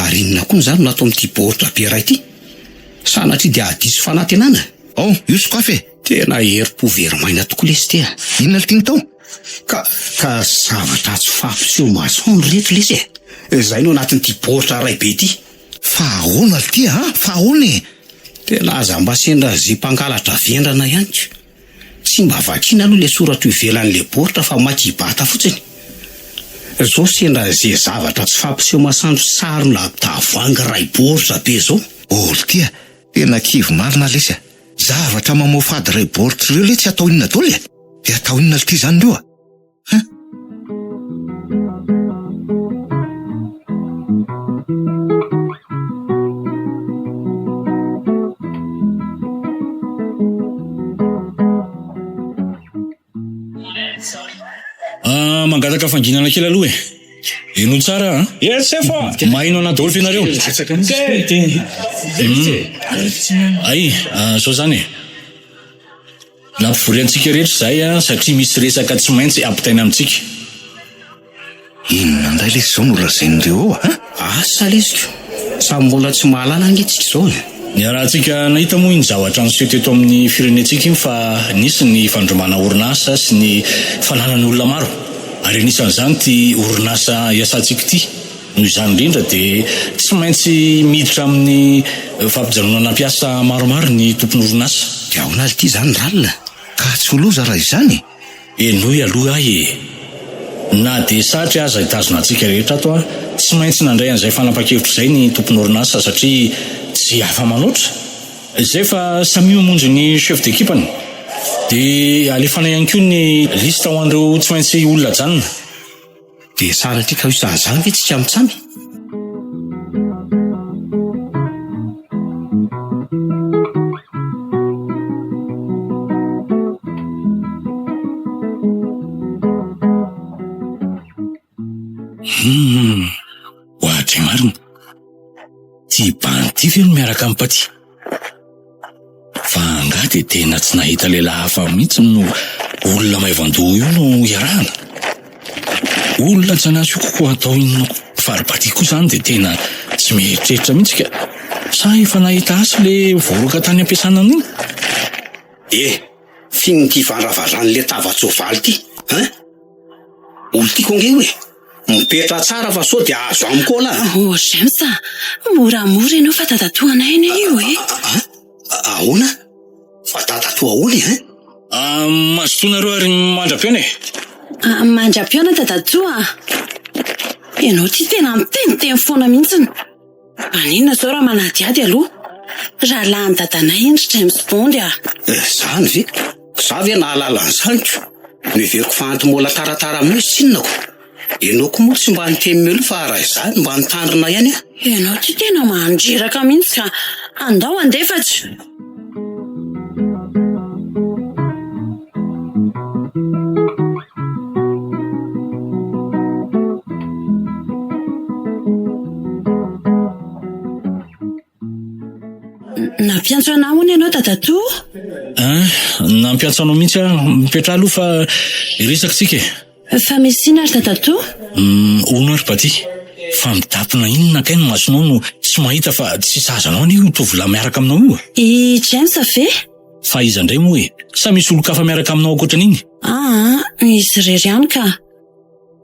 Ary inona koa izany no ato amin'ity baoritra be iray ity? Sanatria dia hahadiso fanantenana?
Ao, io sokafy e!
Tena herim-po very maina tokoa lesy ity a!
Inona ry tiany tao?
Ka, ka zavatra tsy fampiseho masoandro ireto lesy e! Izay no anatin'ity baoritra iray be ity.
Fa ahoana ry ty a? Fa ahoana e?
Tena aza mba sendra zy mpangalatra vendrana ihany ko! Tsy mba vakiana aloha le soratra io ivelan'le baoritra fa maika hibata fotsiny. Zao sendra ze zavatra tsy fampiseho masoandro sarona tavoahangy iray baoritra be zao.
Oh ry ty a! Tena kivy marina lesy a! Zavatra mamoafady iray baoritra ireo letsy atao inona daholo e? Dia atao inona lty izany ireo a? Hein?
Ah, mangataka fanginana kely aloha e. Henoy tsara an.
Yes chef a!
Maheno anah daholo ve nareo? Ay, zao zany e. Nampivory antsika rehetra izahay an, satria misy resaka tsy maintsy ampitaina amintsika.
Inona indray lesy izao no lazain'ireo ao a?
Asa lesy ko! Samy mbola tsy mahalala ange tsika izao e!
Niarahantsika nahita moa iny zavatra niseho teto amin'ny firenentsika iny fa nisy ny fandrombana orinasa sy ny fananan'olona maro ary anisan'izany ity orinasa iasantsika ity. Noho izany indrindra dia tsy maintsy miditra amin'ny fampijanonana mpiasa maromaro ny tompon'orinasa.
Dia ahoana ary ity izany Ralina?
Ka tsy ho loza raha izany e!
Henoy aloha ahy e! Na dia satry aza hitazona antsika rehetra ato aho, tsy maintsy nandray an'izay fanapan-kevitra izay ny tompon'orinasa satria tsy afa-manoatra. Izay fa samia mamonjy ny chef d'équipe-ny. Dia alefanay ihany koa ny liste ho an'ireo tsy maintsy olona ajanona.
Dia sanatria ka ho isan'izany ve tsika mitsamy?
Humm, ohatry marina. Ty bandy ty ve no miaraka amin'i Paty? Fa angaha dia tena tsy nahita lehilahy hafa mihitsy no olona maivan-doha io no iarahana? Olona tsy anasiko koa atao inona koa? Fa ry Paty koa izany dia tena tsy mieritreritra mihitsy ka. Sa efa nahita asa le voaroaka tany am-piasana iny?
Eh, f'inona ity vandravandran'ilay tava-tsoavaly ity, hein? Olo tiako ange io e! Mipetraha tsara fa sao dia azo amiko ao lah.
Oh James a! Moramora ianao fa dadatoanay anie io e!
Ahoana? Fa dadatoa ahoana e hein?
Mazotoa nareo ary mandra-pihaona e!
Mandra-pihaona dadatoa a! Ianao ity tena miteniteny foana mihitsiny. Maninona izao raha manadihady aloha? Rahalahin'i dadanay iny ry James Bond a!
Izany ve? Za ve nahalala an'izany ko? Noheveriko fa anti-mbola taratara aminao izy tsinona ko! Ianao koa moa tsy mba niteny mialoha fa raha izaho mba nitandrina ihany aho.
Ianao ity tena mandreraka mihitsy ka! Andao handeha fa tsy. Nampiantso anah hono ianao dadatoa?
Hein, nampiantso anao mihitsy aho. Mipetraha aloha fa hiresaka tsika e.
Fa misy inona ry dadatoa?
Hum, hono ary Paty, fa mitapina inona kay ny masonao no tsy mahita fa tsy sahaza anao anie io tovolahy miaraka aminao io
e? I James ve?
Fa iza indray moa e? Sa misy olon-kafa miaraka aminao ankoatran'iny?
Aa, izy irery ihany ka.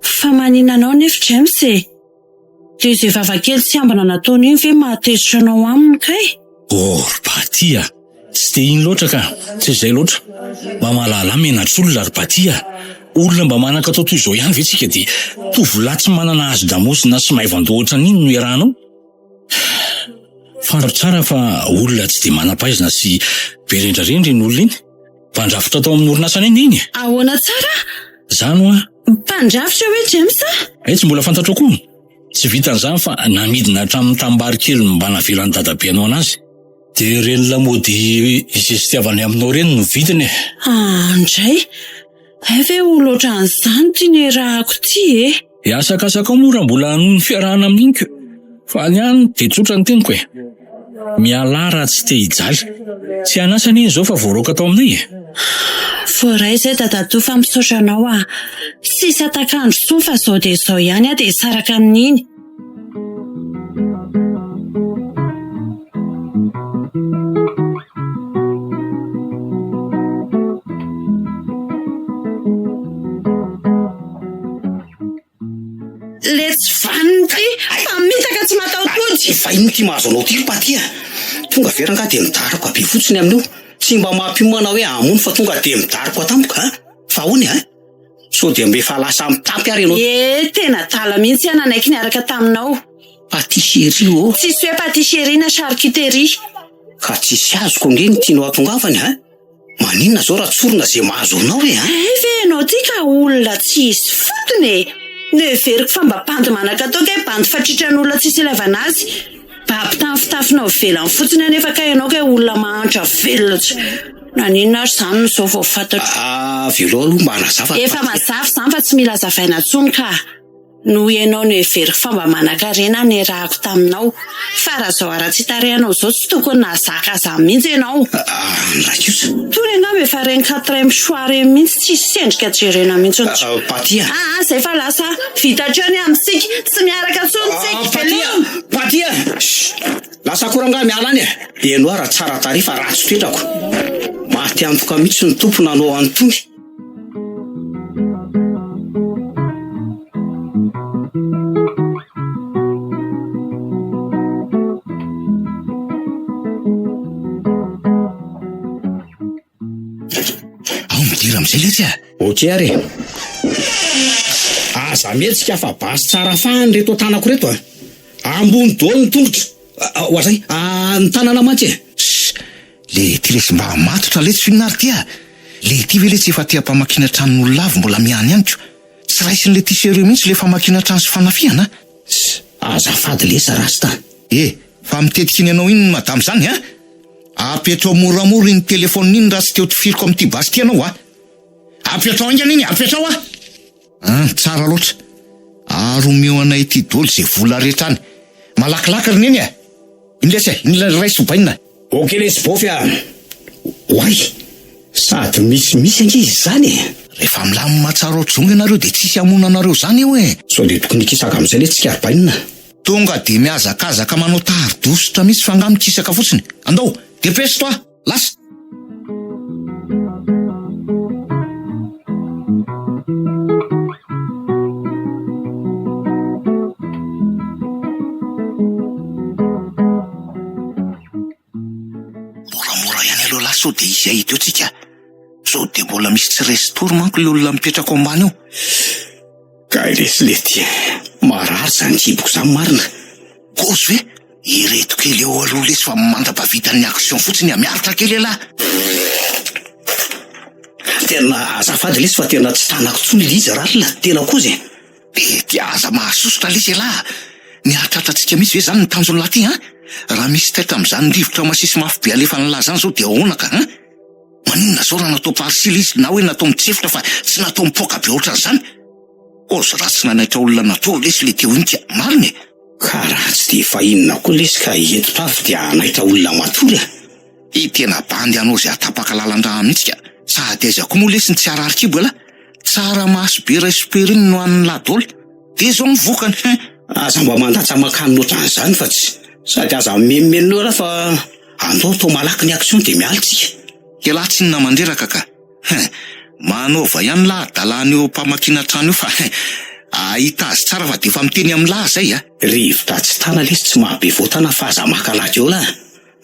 Fa maninona anao nefa James e? Dia izay vava kely tsy ambina nataony iny ve mahatezitra anao aminy kay?
Oh ry Paty a! Tsy dia iny loatra ka! Tsy izay loatra. Mba mahalala menatr'olona ry Paty a! Olona mba manan-katao toy izao ihany ve tsika dia tovolahy tsy manana hazo-damosina sy maivan-doha ohatran'iny no iarahanao? Fantatro tsara fa olona tsy dia manam-pahaizana sy be rendrarendra iny olona iny. Mpandrafitra tao amin'ny orinasanay anie iny e!
Ahoana tsara?
Izany hoa.
Mpandrafitra hoe James a?
Hay tsy mbola fantatrao koa. Tsy vitan'izany fa namidina hatramin'ny tanimbary kely mba navelan'i dadabe anao anazy. Dia ireny lamaody izesitiavany aminao ireny no vidiny e!
Andray! Hay ve olona ohatran'izany ity nierahako ity e!
Hiasakasakao moa raha mbola hanohy ny fiarahana amin'iny ko! Fa ny ahy dia tsotra ny teniko e! Mialà raha tsy te hijaly. Tsy hanasa anie izao fa voaroaka tao aminay e!
Voaray izay dadatoa fa misaotra anao aho. Tsisy hatak'andro intsony fa izao dia izao ihany aho dia hisaraka amin'iny. Le tsy vanona ity, mpamitaka tsy mataho-tody.
Fa inona ity mahazo anao ity ry Paty a? Tonga ve rangahy dia midaroka be fotsiny amin'io? Tsy mba mampiomana hoe hamono fa tonga dia midaroka tampoka a? Fa ahoana e? Sao dia mba efa lasa mitapy ary ianao?
Eh, tena adala mihitsy aho nanaiky niaraka taminao.
Pâtisserie ô!
Tsisy hoe pâtisserie na charcuterie.
Ka tsisy azoko ange ny tianao hatongavana a! Maninona zao raha tsorina ze mahazo anao e a!
Hay ve ianao ty ka olona tsy hisy fotony e! Noheveriko fa mba bandy manan-katao kay bandy fatritran'olona tsisy ilaivana azy. Babo tamin'ny fitafinao ivelany fotsiny anefa kay ianao kay olona mahantra velona tsy. Naninona ary izany no izao vao fantatro.
Avelao aloha mba hanazava.
Efa mazava izany fa tsy mila hazavaina intsony ka. Noho ianao noheveriko fa mba manankarena niarahako taminao. Fa raha izao haratsian-tarehinao izao tsy tokony nahazaka izany mihitsy ianao.
Ndray kosa.
Tony angamba efa ireny quatrième choix ireny mihitsy tsisy sendrika jerena mihitsy.
Paty a!
Aa izay fa lasa vita hatreo ny amintsika. Tsy miaraka intsony tsika.
Paty a! Paty a! Chut! Lasa akory angaha miala any e! Henoy aho raha tsara tarehy fa ratsy toetrako. Maty antoka mihitsy ny tompo nanao an'itony.
Ao midira amin'izay letsy a!
Ok ary e! Aza mihetsika fa basy tsara fahany reto an-tanako reto a! Ambony daholo ny tongotra. Oazay, ny tanana mantsy e!
Ssss! Le ty lesy mba matotra letsy f'inona ary ty a! Le ty ve letsy efa te hampamakiana tranon'olona avy mbola mihany ihany ko! Tsy raisin'le ty sérieux mihitsy le famakiana trano sy fanafihana a!
Ssss! Azafady lesy rasta.
E! Fa mitetika iny anao iny ny madama zany a! Apetrao moramora iny téléphone iny raha tsy te ho tifiriko amin'ity basy ity ianao a! Apetrao haingana iny, apetrao a! An, tsara loatra. Ary omeo anay ity daholo izay vola rehetra any. Malakilaky ry neny a! Iny lesy e, iny ilay raiso bainina.
Ok lesy bôfy a! Oay! Sady misimisy ange izy izany e!
Rehefa milamina tsara ao drongo ianareo dia tsisy hamono anareo izany eo e!
Sao dia tokony hikisaka amin'izay lesy tsika ry bainina?
Tonga dia mihazakazaka manao tari-dositra mihitsy fa angaha mikisaka fotsiny? Andao! Dépêche toi! Lasa! Moramora ihany aloha lahy sao dia hisy hahita eo tsika. Sao dia mbola misy tsy resy tory manko ilay olona mipetraka ao ambany ao.
Kay lesy lety, marary izany kiboko izany marina.
Kozy ve? Ireto kely eo aloha lesy fa mandra-pahavitan'ny action fotsiny a, miaritra kely elah.
Tena azafady lesy fa tena tsy tanako intsony le izy ralina, tena kozy e.
Mety aza mahasosotra lesy elah. Ny hahatratra antsika mihitsy ve zany ny tanjon'lah ty an? Raha misy taitra amin'izany rivotra masesy mafy be alefan'lah zany zao dia ahoana ka an? Maninona zao raha natao par-ci le izy na hoe natao mitsefotra fa tsy natao mipoaka be ohatran'izany? Kozy raha tsy nanaitra olona natory lesy le teo iny ka, marina e!
Ka raha tsy dia efa inona koa lesy ka eto tafo dia hanaitra olona matory a!
I tena bandy anao zay atapaka lalan-drà mihitsy ka! Sady aiza koa moa lesy ny tsy harary kibo elah! Tsaramaso be ray super iny no hanin'lah dol! Dia zao ny vokany hein!
Aza mba mandatsa mankany ohatran'izany fa tsy sady aza mimenomenona eo elah fa andao atao malaky ny action dia miala tsika!
Elah tsinona mandreraka ka! Hein! Manaova ihany lah hadalana eo am-pamakiana trano io fa hein! Ahita azy tsara fa dia efa miteny amin'lah zay a!
Rivotra tsy tana lesy tsy maha be voatana fa aza maka lagy eo lah!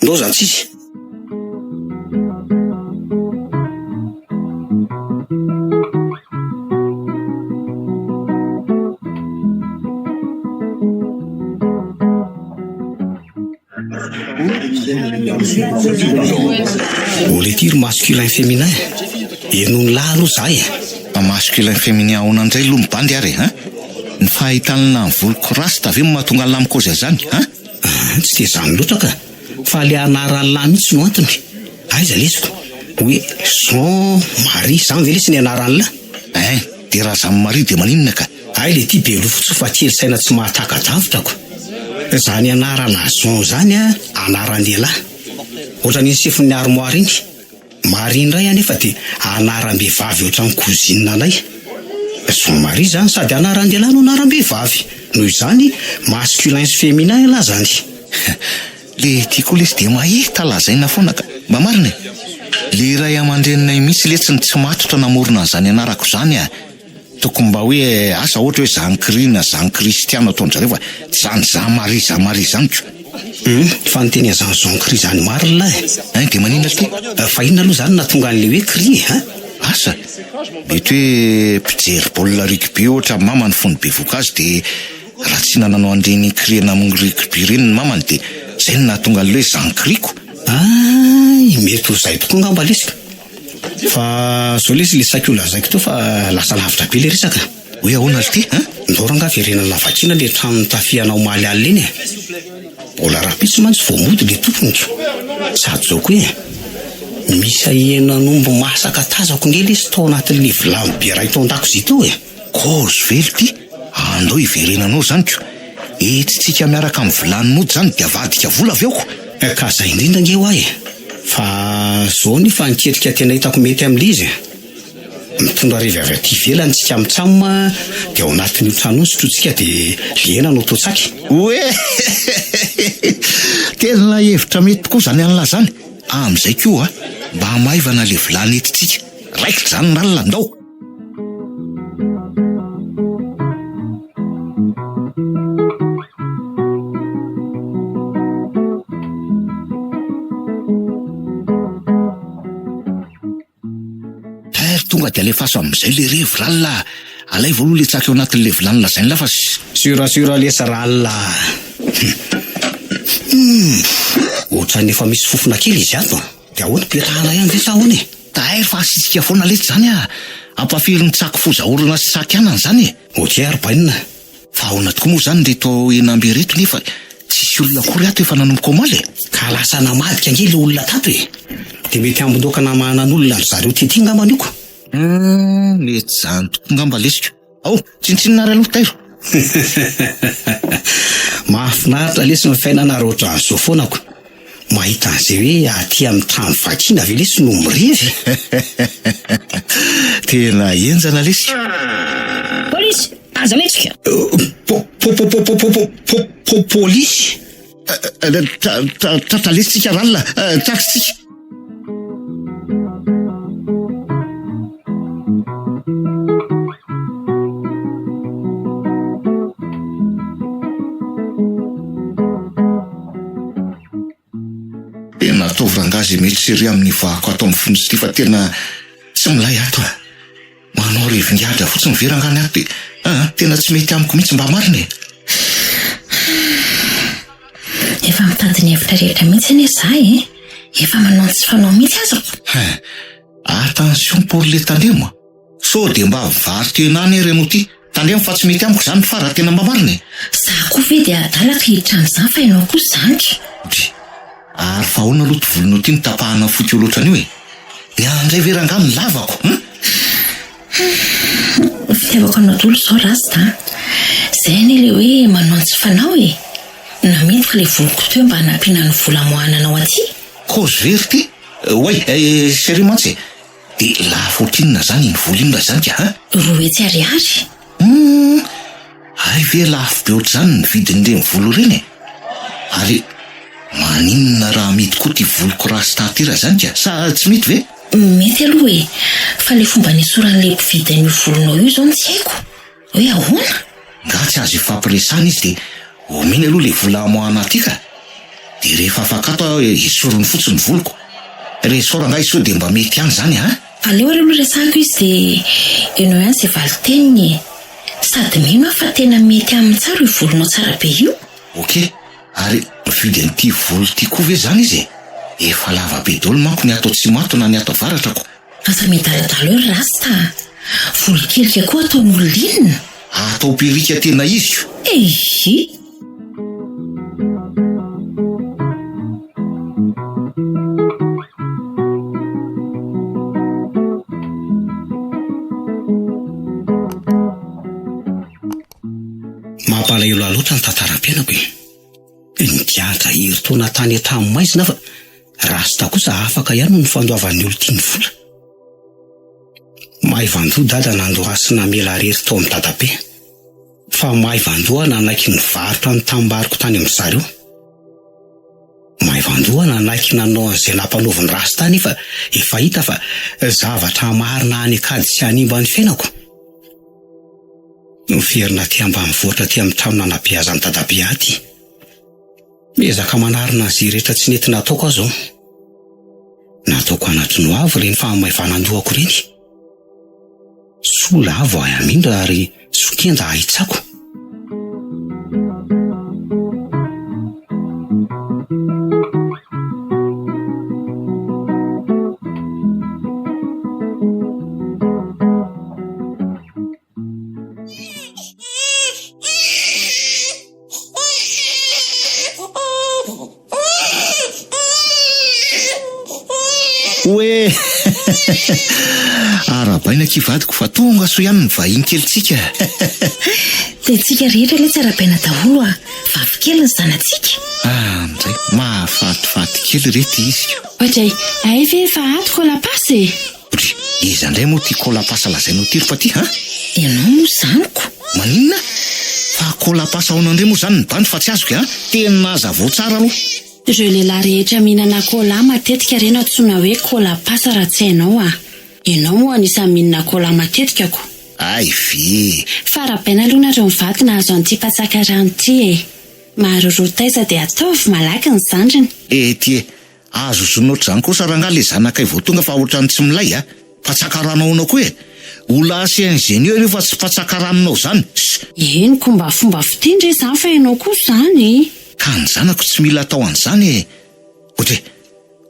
Ndao zany tsisy. Olé ty ry masculin féminin, henoin'ny lahy aloha za e.
Fa masculin féminin ahoana indray aloha ny bandy ary e hein? Ny fahitan'lah ny voloko rasta ve no mahatonga an'lah mikaozy an'izany hein?
Aa tsy dia zany loatra ka, fa le anaran'lah mihitsy no antony. Aiza lesy ko? Hoe Jean Marie zany ve lesy ny anaran'lah?
Ein, dia raha Jean Marie dia maninona ka?
Hay le ty be loha fotsiny fa kely saina tsy mahataka-davitra ko. Zany anarana Jean zany an, anaran-dehilahy. Ohatran'iny sefon'ny armoire iny. Marie indray anefa dia anaram-behivavy ohatran'ny cousine anay. Jean Marie zany sady anaran-dehilahy no anaram-behivavy. Noho izany masculin sy féminin ialahy zany.
Le ty koa lesy dia mahita lazaina foana ka. Mba marina e! Le ray aman-dreninay mihitsy letsy no tsy matotra namorona an'izany anarako izany a! Tokony mba hoe asa ohatra hoe Jean Cri na Jean Christian no ataon-dry zareo fa tsy zany Jean Marie Jean Marie zany ko.
Hum, fa niteny an'izany Jean Cri zany marina e!
Hein, dia maninona ty?
Fa inona aloha zany nahatonga an'le hoe cri e, hein?
Asa, mety hoe mpijery baolina rugby ohatra ny mamany fony bevoka azy dia raha tsy nananao an'ireny cri-na amin'ny rugby ireny ny mamany dia zay no nahatonga an'le hoe Jean Cri ko.
Hay, mety ho zay tokoa angamba lesy ka. Fa zao lesy le saika ho lazaiko teo fa lasa lavitra be le resaka.
Hoe ahoana ry ty an?
Ndao rangaha verenana vakiana le trano nitafihanao omaly alina iny e! Mbola rahampitso mantsy vao mody le tompony ko! Sady zao koa e! Misy henan'omby masaka tazako nge lesy tao anatin'le vilany be iray tao an-dakozia tao e!
Kozy ve ry ty? Andao hiverenanao zany ko! Etsitsika miaraka amin'ny vilany mody zany dia avadika vola avy eo ko!
Ka zay indrindra ange hoa e! Fa zao anefa ny ketrika tena hitako mety amin'ilay izy e! Mitondra revy avy aty ivelany tsika mitsam dia ao anatin'io trano io ny sotrointsika dia le hena no atao tsaky.
Oe! Tena hevitra mety tokoa zany an'lah zany! Amin'izay koa mba maivana le vilany entintsika! Raikitra zany ralina, ndao! Père, tonga dia alefaso amin'izay le revy ralina a! Alaivo aloha le tsaky ao anatin'le vilany lazain'lah fa s.
Sûr sûr lesy ralina a! Humm! Ohatran'ny efa misy fofona kely izy ato an! Dia ahoana, petahana ihany ve sa ahoana e?
Tairo fa asiantsika foana letsy zany a! Ampafirin'ny tsaky foza orona sy tsaky anana zany e!
Ok ary bainina.
Fa ahoana tokoa moa zany ireto henambe ireto nefa tsisy olona akory ato efa nanomboka omaly e?
Ka lasa namadika ange le olona tato e! Dia mety ambin-doaka namahanan'olona ry zareo tety ngambany io ko!
Humm mety zany tokoa ngamba lesy ko! Ao, tsinontsinona ary aloha tairo!
Mahafinaritra lesy ny fiainana raha ohatran'izao foana ko! Mahita an'izay hoe aty amin'ny trano vakiana ve lesy no mirevy?
Tena henjana lesy.
Polisy! Aza mihetsika!
Po-po-po-po-po-po-polisy?
Tratra lesy tsika ralina, tratra tsika. Tena ataovy rangahy izay mety serie amin'ny vahako ato amin'ny fonja ity fa tena tsy milay ato a! Manao revin-gadra fotsiny ve rangahy ny ato dia aa tena tsy mety amiko mihitsy mba marina e!
Efa mitady ny hevitra rehetra mihitsy anie za e! Efa manao ny tsy fanao mihitsy aza ko!
Hein! Attention pour les tandremo a! Sao dia mba mivaro-tena any ary ianao ity? Tandremo fa tsy mety amiko izany fa raha tena mba marina e!
Za koa ve dia adala ka hiditra amin'izany fa ianao kosa izany ka!
Dry. Ary fa ahoana aloha ity volonao ity no tapahana fohy eo loatra an'io e? Ny ahy indray ve rangahy ny lavako hum?
Ny fitiavako anao dolo izao rasta a! Zay anie le hoe manao ny tsy fanao e! Namidiko le voloko teo mba hanampiana ny vola amoahana anao aty.
Kozy ve ry ty? Oay, chérie mantsy e! Dia lafo ohatrinona izany iny vola iny raha izany ka an?
200 ariary.
Humm! Hay ve lafo be ohatr'izany ny vidin'ireny vola ireny e? Ary maninona raha amidy koa ity voloko rasta ity raha izany ka? Sa tsy mety ve?
Mety aloha e! Fa ilay fomba nesoran'ilay mpividy an'io volonao io izao no tsy haiko. Hoe ahoana?
Nga tsy azo ifampiresahana izy dia omeny aloha ilay vola amoahana aty ka! Dia rehefa afaka ato aho esoriny fotsiny ny voloko. Ressort angaha izy sao dia mba mety ihany izany a!
Aleo ary aloha resahako izy dia henoy ihany izay valin-teniny e! Sady mino aho fa tena mety aminy tsara io volonao tsara be io.
Ok, ary mividy an'ity volo ity koa ve izany izy e? Efa lava be daholo manko ny ato atsimo ato na ny ato avaratra ko.
Aza miadaladala eo ry rasta a! Volokelika koa ataon'olona inona?
Atao perika tena izy ko!
Ehe!
Mampalahelo ahy loatra ny tantaram-piainako e! Nigadra herintaona tany an-tranomaizina aho fa Rasta kosa afaka ihany noho ny fandoavan'ny olon-tiany vola. Maivan-doha dada nandoa sy namela rery tao amin'ny dadabe. Fa maivan-doha nanaiky nivarotra ny tanimbariko tany amin-dry zareo. Maivan-doha nanaiky nanao an'izay nampanaovin'i Rasta nefa efa hita fa zavatra marina any an-kady sy hanimba ny fiainako. Miverina aty ambanivohitra aty amin'ny trano nanabeazan'i dadabe ahy ity. Miezaka manarina an'izay rehetra tsy nety nataoko aho izao. Nataoko anatry ny hoavy ireny fahamaivanan-dohako ireny. Soa lavo ahy hamindra ary soa kenda ahitsako.
Oe! Arahabaina akia vadiko fa tonga soa ihany ny vahiny kelintsika.
Dia tsika rehetra ilay tsy arahabaina daholo a! Vavy kely ny zanatsika.
Ah ndray, mahafatifaty kely re ty izy ko.
Ohatray, hay ve efa ato kolapasa e?
Dry, iza indray moa ity kolapasa lazainao ity ry Paty a?
Ianao moa izany ko!
Maninona? Fa kolapasa ahoana indray moa izany ny bandy fa tsy azoko a! Tena hazavao tsara aloha.
Ireo lehilahy rehetra mihinana cola matetika re no antsoina hoe kolapasa raha tsy hainao a! Ianao moa anisan'ny mihinana cola matetika ko!
Hay ve!
Fa arahabaina aloha nareo mivady nahazo an'ity mpatsaka rano ity e! Maroroa taiza dia ataovy malaky ny zandriny.
Ety e! Azo ozonina ohatr'izany kosa rangahy le zanakay vao tonga fa ohatran'ny tsy milay a! Mpatsaka rano ahoana koa e! Ho lasa ingénieur io fa tsy mpatsaka ranonao zany. Ss.
Eny ko mba fomba fiteny re zany fa ianao kosa zany.
Ka ny zanako tsy mila atao an'izany e. Ohatra e.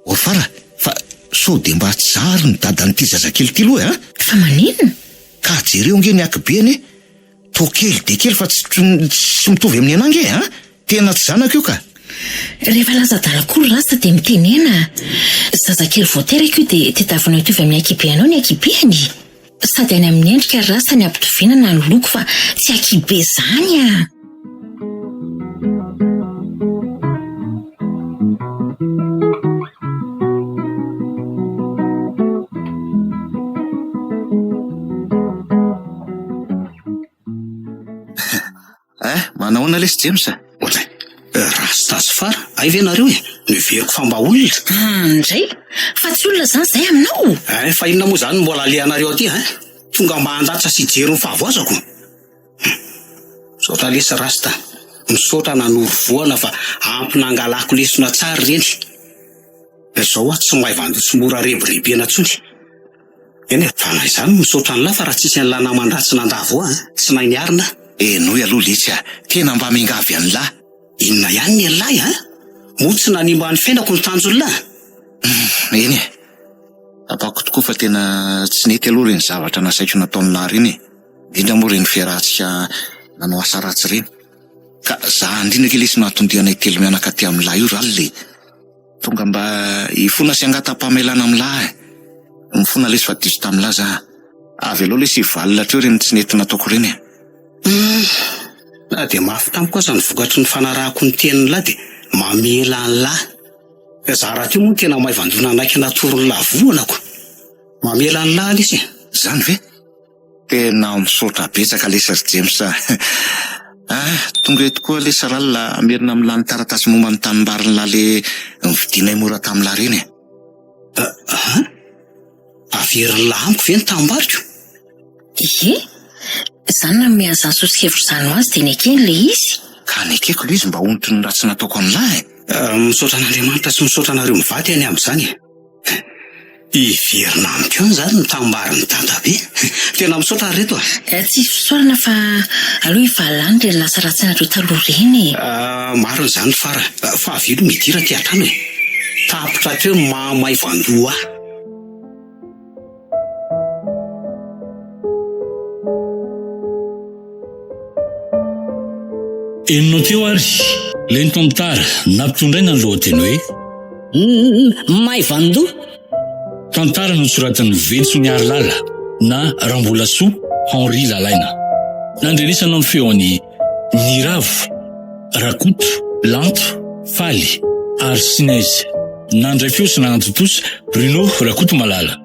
Orfara, fa sao dia mba tsy za ary ny dadan'ity zazakely ity aloha e an?
Fa maninona?
Ka jereo ange ny ankibeny e. Toa kely dia kely fa tsy tsy mitovy amin'ny anah ange an! Tena tsy zanako io ka!
Rehefa lasa adala koa ry rasta dia mitenena a! Zazakely vao teraka io dia tediavinao hitovy amin'ny ankibenao ny ankibeny? Sady any amin'ny endrika ry rasta ny ampitoviana na ny loko fa tsy ankibe zany a!
Eh, manahoana lesy James a?
Ohatray, Rasta sy Fara, hay ve nareo e? Noheveriko fa mba olona.
Andray, fa tsy olona izany izay aminao?
Eh, fa inona moa izany no mbola alehanareo aty hein? Tonga mba handatsa sy hijery ny fahavoazako? Hum, misaotra lesy Rasta, misaotra nanoro vohana fa ampy nangalako lesona tsara ireny. Izao aho tsy maivan-doha tsy mora rebirebena intsony. Eny e, fa na izany misaotra an'lah fa raha tsisy an'lah naman-dratsy nandavo ahy an, tsy nahay niarina aho.
Henoy aloha letsy a, tena mba miangavy an'lah.
Inona ihany ny an'lah an? Moa tsy nanimba ny fiainako ny tanjon'lah?
Humm, eny e, tapako tokoa fa tena tsy nety aloha ireny zavatra nasaiko nataon'lah ireny e, indrindra moa ireny fiarahantsika nanao asa ratsy ireny. Ka za indrindra ange lesy no hahatondia anay telo mianaka aty amin'lah io r'alina e. Tonga mba hifona sy hangata-pamelana amin'lah e. Mifona lesy fa diso tamin'lah za. Avelao lesy hivalona hatreo ireny tsy nety nataoko ireny e.
Humm. Na dia mafy tamiko aza ny vokatry ny fanarahako ny tenin'lah dia mamela an'lah. Za rahateo moa tena maivan-doha nanaiky natoron'lah vohana ko. Mamela an'lah lesy e.
Zany ve? Tena misaotra betsaka lesy ry James a! Ah, tonga eto koa lesy Ralina hamerina amin'lah ny taratasy momba ny tanimbarin'lah le novidianay mora tamin'lah ireny e!
Ah, averin'lah amiko ve ny tanimbariko?
Ie, za nanome an'izany soso-kevitra izany ho azy dia nekeny ilay izy.
Ka nekeko ilay izy mba honitry ny ratsy nataoko an'lah e!
Misaotra an'Andriamanitra sy misaotra anareo mivady anie amin'izany e! Hiverina amiko any izany ny tambarin'i dadabe. Tena misaotra ry reto a!
Tsisy fisaorana fa aleo hivalona any ireny lasa ratsinareo taloha ireny e!
Marina izany Fara, fa avy eo midira aty an-trano e! Tapitra hatreo ny maha maivan-doha ahy.
Henonao teo ary ilay nitantara nampitondraina ny lohateny hoe.
Maivandoha.
Tantara nosoratan'i Ventso Niarilala na Rambolasoa Henri Lalaina. Nandrenesanao ny feon'i Niravo, Rakoto, Lanto, Faly ary Sinezy. Nandray feo sy nanatontosa Bruno Rakotomalala.